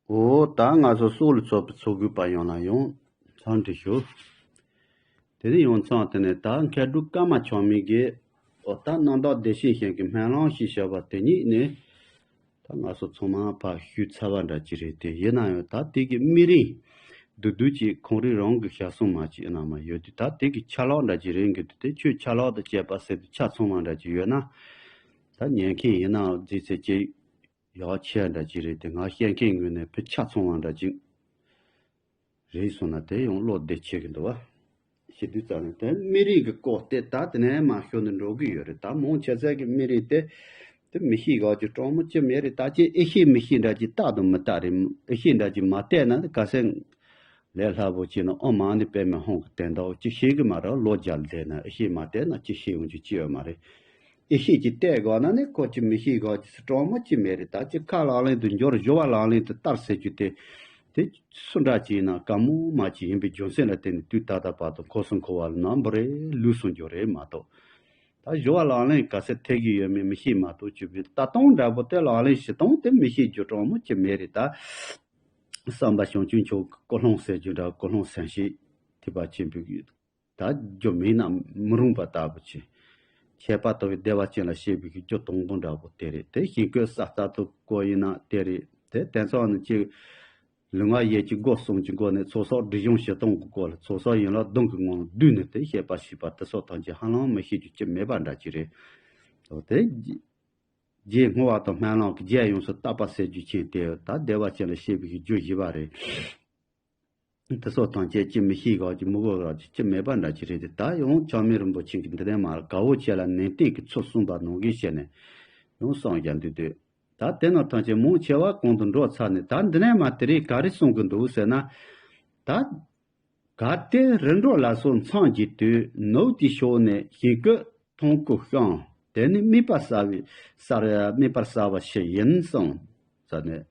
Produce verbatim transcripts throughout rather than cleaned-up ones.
འོ་ད་ང་ཚོ་སྲོག་ལ་ཚོགས་པའི་ཚོགས་དགོས་པ་ཡོང་ལ་ཡོང་འཚམས་འདྲི་ཞུ། དེ་ནས་ཡོང་ཚང་དེ་ནས་ད་མཁས་གྲུབ་ཀརྨ་ཆགས་མི་གིས། འོ་ད་རྣམ་དག་བདེ་ཆེན་ཞིང་གི་སྨོན་ལམ་ཞེས་བྱ་བ་དེ་ཉིད་ནས། ད་ང་ཚོ་ཚང་མ་ཕར་ཞུས་ཚར་བ་འདྲ་ཅིག་རེད་དེ། ཡིན་ན་ཡང་ད་དེ་གི་དམིགས་རིམ་བསྡུས་བསྡུས་ཅིག་ཁོང་རང་རང་གི་ཞལ་གསུང་མ་ཅིག་གནང་མ་ཡོད་དུས། ད་དེ་གི་ཆ་ལག་འདྲ་ཅིག་རེད་གི་འདུག་དེ་ཁྱོད་ཆ་ལག་དང་བཅས་པ་ཟེར་དུས་ཆ་ཚང་བ་འདྲ་ཅིག་ཡོད་ན། ད་ཉན་མཁན་ཡིན་ནའང་རྫིས་ཚེ་ཅིག་ཡག་ཆེ་འདྲ་ཅིག་རེད་དེ། ང་བཤད་མཁན་ངོས་ནས་ཕར་ཆ་ཚང་བ་འདྲ་ཅིག་རེད་སོང་ན་དེ་ཡང་བློ་བདེ་ཆེ་གི་འདུག་བ། ཞེ་དུས་ཙམ་ནས་དེ་དམིགས་རིམ་གྱི་སྐོར་དེ་ད་དེ་ནས་མ་ཤོར་ནས་འགྲོ་གི་ཡོད་རེད། ད་མང་ཆེ་ཚད་ཀྱི་དམིགས་རིམ་དེ། དེ་མི་ཤེས་ག་ཅིག་སྤྲང་མོ་ཅི་མེད་རེད། ད་ཅི་ཨེ་ཤེས་མི་ཤེས་འདྲ་ཅིག་རྟག་ཏུ་མི་རྟག་རེད། ཨེ་ཤེས་འདྲ་ཅིག་མ་བལྟས་ན་ག་ཚད་ལས་སླ་པོ་ཅིག་ན། ཨོཾ་མ་ཎི་པདྨེ་ཧཱུྃ་གི་དོན་དག་ཅི་ཤེས་གི་མ་རེད། ལོ་བརྒྱ་བསྡད་ན་ཨེ་ཤེས་མ་བལྟས་ན་ཅི་ཤེས་ཡོང་རྒྱུ་ཅི་ཡོད་མ་རེད། ཨེ་ཤེས་ཀྱི་བལྟས་དགོས་ན་ནི་ཁོ་ཅི་མི་ཤེས་ག་ཅིག་སྤྲང་མོ་ཅི་མེད་རེད། ད་ཅི་ཁ་ལག་ལེན་དུ་འབྱོར། སྦྱོར་བ་ལག་ལེན་དུ་བསྟར་ཟེར་རྒྱུ་དེ། དེ་སུ་འདྲ་ཅིག་ཡིན་ན་དཀའ་མོ་མ་ཅིག་ཡིན་པའི་རྒྱུ་མཚན་ལ་བརྟེན་ནས་དུས་ད་ལྟ་བར་དུ་འཁོར་གསུམ་འཁོར་བ་ལ་ནམ་བུ་རེ་ལུས་སུ་འགྱུར་རེད་མ་གཏོགས། ད་སྦྱོར་བ་ལག་ལེན་ག་ཚད་ཐེབས་ཀྱི་ཡོད་མེད་མི་ཤེས་མ་གཏོགས། བཅུ་པའི་ལྟ་སྟངས་འདྲ་པོ་དེ་ལག་ལེན་བྱེད་སྟངས་དེ་མི་ཤེས་རྒྱུ་སྤྲང་མོ་ཅི་མེད་རེད། ད་བསམ་པ་བྱང་ཆུབ་མཆོག་གི་ཀུན་སློང་ཟེར་རྒྱུ་འདྲ། ཀུན་སློང་སེམས་བསྐྱེད་ཐེག་པ་ཆེན་པོའི་ད་རྒྱུ་མེད་ན་མི་རུང་བ་ལྟ་བུ་ཅིག་ཁྱད་པར་དུ་བའི་བདེ་བ་ཅན་ལ་སྐྱེ་བའི་རྒྱུ་དང་པོ་འདྲ་པོ་དེ་རེད། དེ་ཞིང་བཀོད་ས་རྩ་ཐུབ་སྐོར་ཡིན་ན་དེ་རེད། དེ་དེང་སང་ནི་ཅིག་ལུས་ངག་ཡིད་ཀྱི་སྒོ་གསུམ་གྱི་སྒོ་ནས་ཚོགས་བསགས་སྒྲིབ་སྦྱོང་བྱེད་སྟངས་ཀྱི་སྐོར་ལ། ཚོགས་བསགས་ཡན་ལག་བདུན་གྱི་ངང་ལ་བསྡུས་ནས་དེ་བཤད་པ་ཞེས་པ་དེ་སོགས་ཐམས་ཅད་ཧ་ལམ་མི་ཤེས་རྒྱུ་ཅི་མེད་པ་འདྲ་ཅིག་རེད། འོ་དེ་རྗེས་བསྔོ་བ་དང་སྨོན་ལམ་གྱི་རྒྱལ་ཡོངས་སུ་དག་པ་ཟེར་རྒྱུ་ཅན་དེ་ད་བདེ་བ་ཅན་ལ་སྐྱེ་བའི་རྒྱུ་བཞི་པ་རེད། དེ་སོགས་ཐམས་ཅད་ཅི་མི་ཤེས་ག་ཅིག་མི་གོ་ག་ཅིག་ཅི་མེད་པ་འདྲ་ཅིག་རེད་དེ། ད་ཡང་ཆགས་མེད་རིན་པོ་ཆེ་གིས་འདི་ནས་མར་དགའ་བོ་ཆེ་ལ་ནན་ཏན་གྱིས་ཚུལ་གསུངས་པ་ནང་བཞིན་བྱས་ནས་ཡང་གསུངས་བཞག་འདུག་དུས། ད་དེ་རྣམས་ཐམས་ཅད་མང་ཆེ་བ་གོང་དུ་འགྲོ་ཚར་ནས། ད་འདི་ནས་མར་དེ་རིང་ག་རེ་གསུང་གི་འདུག་ཟེར་ན། ད་གལ་ཏེ་རིམ་གྲོ་ལ་སོགས་མཚམས་ཀྱི་དུས། ནུབ་ཀྱི་ཕྱོགས་ནས་ཞིང་བཀོད་མཐོང་སྐུ་བཤམས། དེ་ནི་དམིགས་པ་གསལ་བའི་གསལ་དམིགས་པ་གསལ་བ་ཞིག་ཡིན་གསུངས་ཟེར་ནས།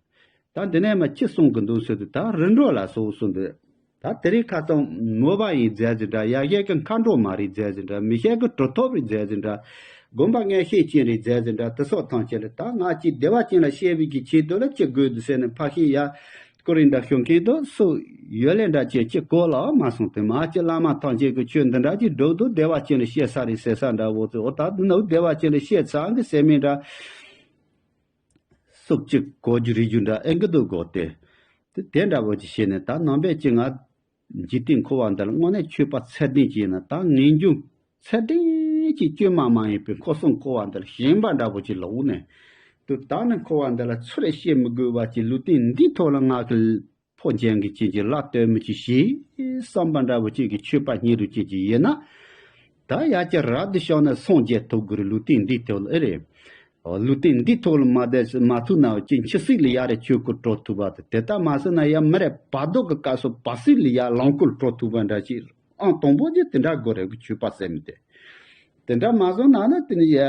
ད་འདི་ནས་མར་ཅི་གསུང་གི་འདུག་ཟེར་དུས། ད་རིམ་གྲོ་ལ་སོགས་གསུངས་དུས། ད་དེ་རིང་ཁ་སང་མོས་པ་ཡིས་མཛད་ཟིན་འདྲ། ཡ་གཞན་གྱི་མཁའ་འགྲོ་མ་རེད་མཛད་ཟིན་འདྲ། མི་ཤེས་ཀྱི་གྲུབ་ཐོབ་རེད་མཛད་ཟིན་འདྲ། དགོན་པ་མངོན་ཤེས་ཅན་རེད་མཛད་ཟིན་འདྲ། དེ་སོགས་ཐམས་ཅད་ལ་ད་ང་ཅིག་བདེ་བ་ཅན་ལ་སྐྱེ་བའི་གི་ཆེད་དུ་ལ་ཅི་དགོས་འདུག་ཟེར་ནས་ཕར་ཤེས་ཡ། ཀུ་རེ་འདྲ་ཞུ་མཁན་དུ་སུ་ཡོད་ལེ་འདྲ་ཅིག་ཅིག་གོ་ལ་མ་སོང་དེ། མ་ཅི་བླ་མ་ཐམས་ཅད་ཀྱི་ཆོས་འདི་འདྲ་ཅིག་སྒྲུབ་འདུག་བདེ་བ་ཅན་ལ་སྐྱེ་ས་རེད་ཟེར་ས་འདྲ་བོ་ཚོ། འོ་ད་འདི་ནི་བདེ་བ་ཅན་ལ་སྐྱེ་ཚང་གི་སེམས་མེད་འདྲ། སུབ་ཅིག་གོ་རྒྱུ་རིག་རྒྱུ་འདྲ་ཨེ་འགི་འདུག་གོ་དེ། དེ་དེ་འདྲ་བོ་ཅིག་བྱས་ནས་ད་ནང་པའི་ཅིག་ང་འཇིག་རྟེན་འཁོར་བ་འདི་ལ་དངོས་གནས་ཆོས་པ་ཚད་ལྡན་ཅིག་ཡིན་ན། ད་ངེས་འབྱུང་ཚད་ལྡན་ཅིག་བཅོས་མ་མ་ཡིན་པའི་འཁོར་གསུམ་འཁོར་བ་འདི་ལ་ཞེན་པ་འདྲ་བོ་ཅིག་ལོག་ནས། དུ་ད་ནི་འཁོར་བ་འདི་ལ་ཚུར་ལ་སྐྱེ་མི་དགོས་པ་ཅིག་ལུས་རྟེན་འདིའི་ཐོག་ལ་ང་གི་ཕོ་རྒྱན་གྱི་ཅན་གྱི་ལ་སྟོད་མི་ཅིག་བྱེད་བསམ་པ་འདྲ་བོ་ཅིག་གི་ཆོས་པ་སྙིང་རུས་ཅན་ཅིག་ཡིན་ན། ད་ཡ་ཅི་རབ་ཏུ་བྱུང་ན་སངས་རྒྱས་ཐོབ་དགོས་རེད། ལུས་རྟེན་འདིའི་ཐོག་ལ་ཨེ་རེད། ལུས་རྟེན་འདིའི་ཐོག་ལ་མ་བསྡད་མ་ཐུག་ན་ཅི་འཆི་སྲིད་ལ་ཡ་རེ་ཆོས་སྐུ་གྲོལ་ཐུབ་པ་དང་། དེ་ལྟ་མ་ཟེར་ན་ཡ་མི་རེ་བར་དོ་གི་སྐབས་སུ་བར་སྲིད་ལ་ཡ་ལམ་སྐོར་གྲོལ་ཐུབ་པ་འདྲ་ཅིག་ཨང་དང་པོ་ཅིག་དེ་འདྲ་དགོས་རེད་གི་ཆོས་པ་ཟེར་མི་དེ། དེ་འདྲ་མ་བཟུང་ན་ནི་དེ་ནི་ཡ།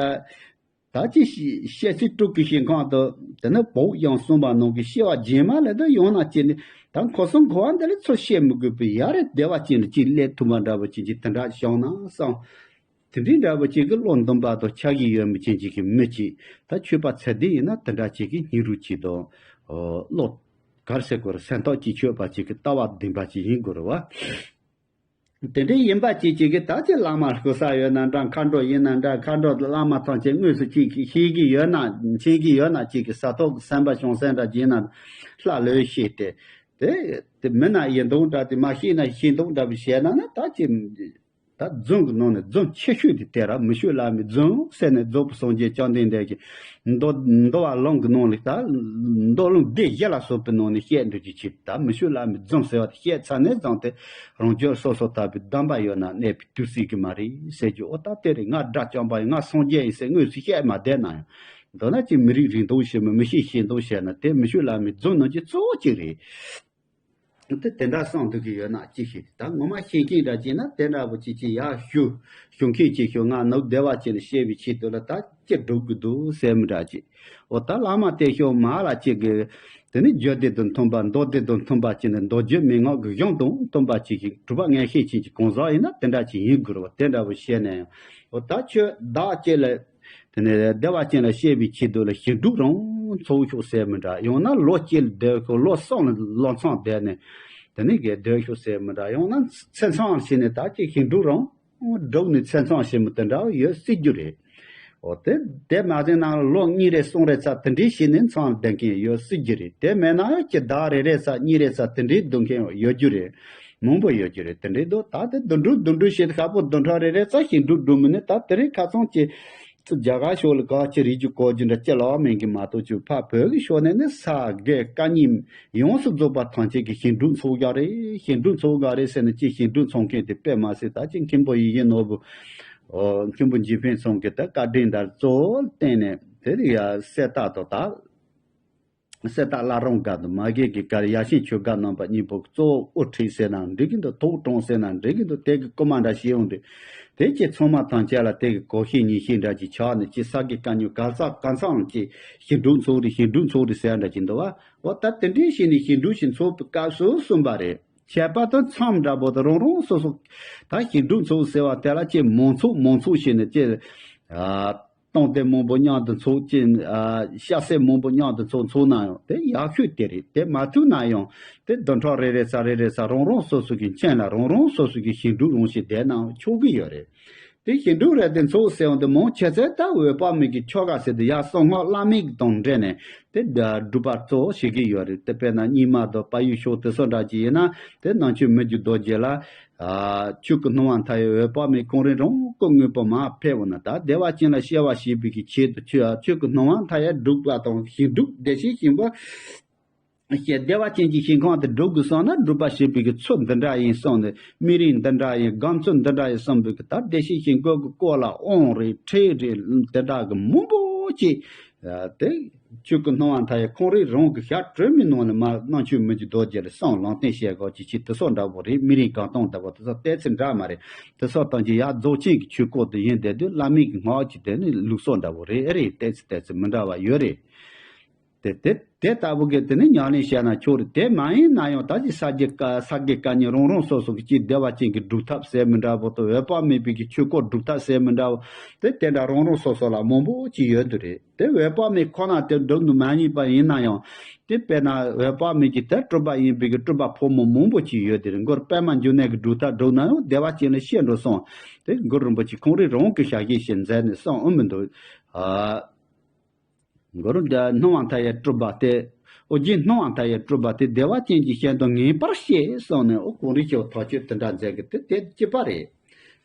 ད་ཅི་ཤེས་ཤེས་ཚིག་དྲུག་གི་ཞིང་ཁམས་དུ། དེ་ནི་བོད་ཡང་གསུངས་པ་ནང་གི་སྐྱེ་བ་རྗེས་མ་ལ་དུ་ཡང་ན་སྐྱེ་ནི། ད་འཁོར་གསུམ་འཁོར་བ་འདི་ལ་ཚུར་སྐྱེ་མི་དགོས་པའི་ཡ་རེ་བདེ་བ་ཅན་ལ་ཅིག་སླེབས་ཐུབ་པ་འདྲ་བོ་ཅན་གྱི་དེ་འདྲ་བྱུང་ན་བསམ། དེ་འདྲའི་འདྲ་བོ་ཅན་གྱི་བློ་འདུན་པ་དང་ཆགས་ཞེན་ཡོད་མི་ཅན་ཅིག་གི་མི་ཅིག་ད་ཆོས་པ་ཚད་ལྡན་ཡིན་ན་དེ་འདྲ་ཅིག་གི་སྙིང་རུས་ཅིག་དང་། བློ་གར་ཟེར་དགོས་རེད། སེམས་ཐག་གཅིག་ཆོད་པ་ཅིག་གི་ལྟ་བ་ལྡན་པ་ཅིག་ཡིན་དགོས་རེད་བ། དེ་འདྲའི་ཡིན་པ་ཅིག་ཅིག་གིས་ད་ཅི་བླ་མ་སྐུ་ས་ཡོད་ན་འདྲ། མཁའ་འགྲོ་ཡིན་ན་འདྲ། མཁའ་འགྲོ་བླ་མ་ཐམས་ཅད་དངོས་སུ་ཅིག་ཤེས་ཀྱི་ཡོད་ན་མཁྱེན་གྱི་ཡོད་ན། ཅིག་གི་ས་ཐོག་གི་སེམས་པ་བྱང་སེམས་འདྲ་ཅིག་ཡིན་ན་ལྷ་ལོས་ཤེས་ཏེ། དེ་དེ་མིན་ན་ཡིན་མདོག་འདྲ་དེ་མ་ཤེས་ན་ཤེས་མདོག་འདྲ་བོ་བྱས་ན་ན་ད་ཅི། ད་རྫུན་གྱི་ནང་ནས་རྫུན་ཆེ་ཤོས་དེ་དེ་ར། མི་ཆོས་བླ་མའི་རྫུན་ཟེར་ནས་རྫོགས་པའི་སངས་རྒྱས་བཅོམ་ལྡན་འདས་ཀྱིས་མདོ་མདོ་བ་ལུང་གི་ནང་ལ། ད་མདོ་ལུང་སྡེ་བཞི་ལ་སོགས་པའི་ནང་ནས་བཤད་འདུག་ཅིག་ཅིག་ད་མི་ཆོས་བླ་མའི་རྫུན་ཟེར་བ་དེ་བཤད་ཚར་ནས་བཟུང་སྟེ། རང་རྒྱུད་སོ་སོ་ཐར་པའི་སྡོམ་པ་ཡོད་ན་གནས་པའི་དུས་སྲིད་ཀྱི་མ་རེད་ཟེར་རྒྱུ། འོ་ད་དེ་རེད། ང་དགྲ་བཅོམ་པ་ཡིན། ང་སངས་རྒྱས་ཡིན་ཟེར་དངོས་སུ་བཤད་མ་བསྡད་ན་ཡང་། མདོར་ན་ཅིག་མི་རིགས་རིགས་མཐོང་ཞིག་མི་མི་ཤེས་ཤེས་མདོག་བཤད་ན་དེ་མི་ཆོས་བླ་མའི་རྫུན་ནང་གི་གཙོ་བོ་གཅིག་རེད། དེ་དེ་འདྲ་བསམ་འདུག་གི་ཡོད་ན་ཅི་ཞིག་ད་ངོ་མ་ཤེས་མཁན་འདྲ་ཅིག་ན་དེ་འདྲ་བོ་ཅིག་ཅིག་ཡར་ཞུ། ཞུ་མཁན་ཅིག་ཞུ། ང་ནུབ་བདེ་བ་ཅན་ལ་སྐྱེ་བའི་ཆེད་དུ་ལ་ད་ཅི་སྒྲུབ་དགོས་འདུག་ཟེར་མི་འདྲ་ཅིག་འོ་ད་བླ་མ་དེ་ཤོག་མ་ལ་ཅིག་གི། དེ་ནི་རྒྱུད་སྡེ་དང་མཐུན་པ། མདོ་སྡེ་དང་མཐུན་པ་ཅིག་ནི་མདོ་རྒྱུད་མན་ངག་གི་གཞུང་དང་མཐུན་པ་ཅིག་གི་གྲུབ་པ་མངོན་ཤེས་ཅན་གྱི་གང་ཟག་ཡིན་ན་དེ་འདྲ་ཅིག་ཡིན་དགོས་རེད་བ། དེ་འདྲ་བོ་བཤད་ན་ཡང་། འོ་ད་ཁྱོད་བདག་ཅིག་ལ། དེ་ནི་བདེ་བ་ཅན་ལ་སྐྱེ་བའི་ཆེད་དུ་ལ་ཞིང་སྒྲུབ་རང་ འཚོ་ཤོག་ཟེར་མི་འདྲ། ཡང་ན་ལོ་གཅིག་ལ་སྡོད་ཤོག་ལོ་གསུམ་ལ་ལམ་སང་བསྡད་ནས་དེ་ནས་གས་སྡོད་ཤོག་ཟེར་མི་འདྲ། ཡང་ན་ཚེ་མཚམས་བྱས་ནས་ད་ཅིག་ཞིང་སྡུག་རང་སྒྲུབ་ནས་ཚེ་མཚམས་བྱེད་མི་དེ་འདྲ་ཡོད་སྲིད་རྒྱུ་རེད། འོ་དེ་དེ་མ་ཟིན་ན་ལོ་གཉིས་རེ་གསུམ་རེ་ཙམ་དེ་འདྲའི་བྱས་ནས་མཚམས་བསྡད་མཁན་ཡོད་སྲིད་རྒྱུ་རེད། དེ་མེད་ན་ཡང་ཁྱི་ཟླ་རེ་རེ་ཙམ་གཉིས་རེ་ཙམ་དེ་འདྲའི་སྡོད་མཁན་ཡོད་རྒྱུ་རེད། མང་པོ་ཡོད་རྒྱུ་རེད། དེ་འདྲའི་འདུག་ད་དེ་དུད་འགྲོ་དུད་འགྲོ་བྱེད་ཁ་པོ་དུད་འགྲོ་རེ་རེ་ཙམ་ཞིང་སྡུག་སྒྲུབ་མི་ནི་ད་དེ་རིང་ཁ་སང་ཅི་རྒྱ་གར་ཕྱོགས་ལ་ག་ཅི་རིག་རྒྱུ་གོ་རྒྱུ་འདྲ་ཅི་ལའང་མེད་གི་མ་གཏོགས། ཅིག་ཕ་བོད་ཀྱི་ཕྱོགས་ནས་ནི་ས་དགེ་བཀའ་རྙིང་ཡོངས་སུ་རྫོགས་པ་ཐམས་ཅད་ཀྱི་ཞིང་སྡུག་འཚོ་ག་རེད། ཞིང་སྡུག་འཚོ་ག་རེད་ཟེར་ནས་ཅི་ཞིང་སྡུག་འཚོ་མཁན་དེ་དཔེ་མ་སྲིད། ད་ཅི་མཁན་པོ་ཡིད་བཞིན་ནོར་བུ། ཨོ། མཁན་པོ་འཇིགས་ཕན་ཚང་གི་ད་བཀའ་དྲིན་དར་གཙོ་བོ་བརྟེན་ནས་དེ་ཡ་གསེར་རྟ་དང་ད། གསེར་རྟ་བླ་རུང་སྒར་དང་མ་གི་གི་སྒར་ཡ་ཤིང་ཆོས་སྒར་རྣམ་པ་གཉིས་པོ་གཙོ་བོ་དབུ་ཁྲིད་ཟེར་ན་འགྲིག་གི་འདུག་ཐུགས་དྲངས་ཟེར་ན་འགྲིག་གི་འདུག་དེ་གི་རྐུ་མ་འདྲ་བྱེད་ཡོང་དུས་དེ་ཀྱི་ཚང་མ་ཐམས་ཅད་ལ་དེ་གི་གོ་ཤེས་ཉན་ཤེས་འདྲ་ཅིག་ཆགས་ནས་ཀྱི་ས་དགེ་བཀའ་རྙིང་ག་ས་གང་འཚམ་ཀྱི་ཞིང་སྡུག་འཚོ་རེད་ཞིང་སྡུག་འཚོ་རེད་ཟེར་འདྲ་ཅིག་འདུག་བ། འོ་ད་དེ་འདྲའི་བྱས་ནས་ཞིང་སྡུག་ཞིག་འཚོ་བའི་སྐབས་སུ་གསུངས་པ་རེད། ཁྱད་པར་དུ་མཚམས་འདྲ་པོ་དུ་རང་རང་སོ་སོ། ད་ཞིང་སྡུག་འཚོ་ཟེར་བ་དེ་ལ་ཅི་མང་ཚོགས་མང་ཚོགས་བྱས་ནས་ཅི། སྟོང་སྡེ་མང་པོ་མཉམ་དུ་འཚོགས་ཅི། ཤ་ཟད་མང་པོ་མཉམ་དུ་འཚོགས་འཚོགས་ན་ཡང་དེ་ཡག་ཤོས་དེ་རེད། དེ་མ་ཐུབ་ན་ཡང་དེ་བདུན་ཕྲག་རེ་རེ་ཚ་རེ་རེ་ཚ་རང་རང་སོ་སོ་གི་མཆན་ལ་རང་རང་སོ་སོ་གི་ཞིང་སྡུག་རང་བྱས་བསྡད་ནའང་ཆོག་གི་ཡོད་རེད། དེ་ཞིང་སྡུག་རེད་དེ་འཚོགས་ཟེར་བ་འདི་མང་ཆེ་ཚད་ད་འོད་དཔག་མེད་ཀྱི་ཆོ་ག་ཟེར་དུས་ཡར་གསང་སྔགས་བླ་མེད་ཀྱི་དང་འབྲེལ་ནས་དེ་སྒྲུབ་པ་གཙོ་བོ་བྱེད་ཀྱི་ཡོད་རེད། དེ་དཔེར་ན་རྙིང་མ་དང་བལ་ཡུལ་ཕྱོགས་དེ་ཚོ་འདྲ་ཅིག་ཡིན་ན་དེ་ནང་ཆོས་མི་རྒྱུ་རྡོ་རྗེ་ལ། ཆོས་སྐུ་སྣང་བ་མཐའ་ཡས་འོད་དཔག་མེད་ཁོང་རང་རང་སྐུ་དངོས་པོ་མར་ཕེབས་འོང་ན་ད་བདེ་བ་ཅན་ལ་སྐྱེ་བ་བྱེད་པའི་གི་ཆེད་དུ་ཆོས་ཆོས་སྐུ་སྣང་བ་མཐའ་ཡས་སྒྲུབ་པ་དང་ཞིང་སྒྲུབ་བདེ་གཤེགས་ཞིང་པ། ཞེས་བདེ་བ་ཅན་གྱི་ཞིང་ཁམས་དེ་སྒྲུབ་དགོས་བསམ་ན་སྒྲུབ་པ་བྱེད་པའི་གི་ཚུལ་འདི་འདྲ་ཡིན་བསམ་ནས་སྨན་རིགས་འདི་འདྲ་ཡིན་སྒོམ་ཚུལ་འདི་འདྲ་ཡིན་བསམ་པའི་གི་ད་བདེ་གཤེགས་ཞིང་ཀུན་གྱི་སྐོར་ལ་དབང་རེད་ཁྲིད་རེད་དེ་འདྲ་གི་མང་པོ་ཅིག་དེ་ཆོས་སྐུ་སྣང་བ་མཐའ་ཡས་ཁོང་རང་རང་གི་ཞལ་དྲི་མའི་ནང་ནས་མར་རྣམ་དཔྱོད་མི་འགྱུར་རྡོ་རྗེ་ལ་གསུངས་ལམ་སྟོན་བྱེད་དགོས་ཀྱི་ཆེད་དེ་སོགས་འདྲ་པོ་རེད། སྨན་རིགས་གང་སྟོང་འདྲ་པོ་དེ་ཚོ་བལྟས་ཚེ་འདྲ་མ་རེད། དེ་སོགས་དང་གྱི་ཡར་རྫོགས་ཆེན་གྱི་ཆོས་སྐོར་དུ་ཡིན་བསྡད་དུས་བླ་མེད་ཀྱི་སྔགས་ཀྱི་དེ་ནི་ལུགས་སྲོལ་འདྲ་པོ་རེད། ཨེ་རེད། བལྟས་ཚེ་བལྟས་ཚེ་མི་འདྲ་བ་ཡོད་རེད། དེ་དེ་དེ་ལྟ་བུ་གི་དེ་ནི་ཉམས་ལེན་བྱས་ན་ཆོག་རེད། དེ་མ་ཡིན་ན་ཡང་ད་ཅི་ས་དགེ་ཀ་ས་དགེ་བཀའ་རྙིང་རང་རང་སོ་སོ་གི་ཅིག་བདེ་བ་ཅན་གྱི་སྒྲུབ་ཐབས་ཟེར་མི་འདྲ་པོ་དང་འོད་དཔག་མེད་པའི་གི་ཆོས་སྐོར་སྒྲུབ་ཐབས་ཟེར་མི་འདྲ་པོ་དེ་དེ་འདྲ་རང་རང་སོ་སོ་ལ་མང་པོ་ཅིག་ཡོད་དུ་རེད། དེ་འོད་དཔག་མེད་ཁོ་ན་དེ་སྒྲུབ་ནི་མ་ཡིན་པ་ཡིན་ན་ཡང་དེ་དཔེར་ན་འོད་དཔག་མེད་ཀྱི་དེ་སྤྲུལ་པ་ཡིན་པའི་གི་སྤྲུལ་པ་ཕོ་མོ་མང་པོ་ཅིག་ཡོད་དེ་རེད། མགུར་པད་མ་འབྱུང་གནས་ཀྱི་སྒྲུབ་ཐབས་སྒྲུབ་ན་ཡང་བདེ་བ་ཅན་ལ་སྐྱེ་འགྲོ་གསུངས། དེ་མགུར་རིན་པོ་ཆེ་ཁོང་རང་རང་གི་ཞལ་བཞེས་ཤིག་མཛད་ནས་གསུངས་འོང་མི་འདུག་ཨ། གུ་རུ་འདི་སྣང་བ་མཐའ་ཡས་སྤྲུལ་པ་སྟེ། ཨོ་རྒྱན་སྣང་བ་མཐའ་ཡས་སྤྲུལ་པ་སྟེ་བདེ་བ་ཅན་གྱི་ཞིང་དུ་ངེས་པར་སྐྱེ་གསུངས་ནས། ཨོ་གངས་རིའི་ཞབས་ཐག་ཆོད་དེ་འདྲ་མཛད་ཀྱི་དེ་དེ་གཅིག་པ་རེད།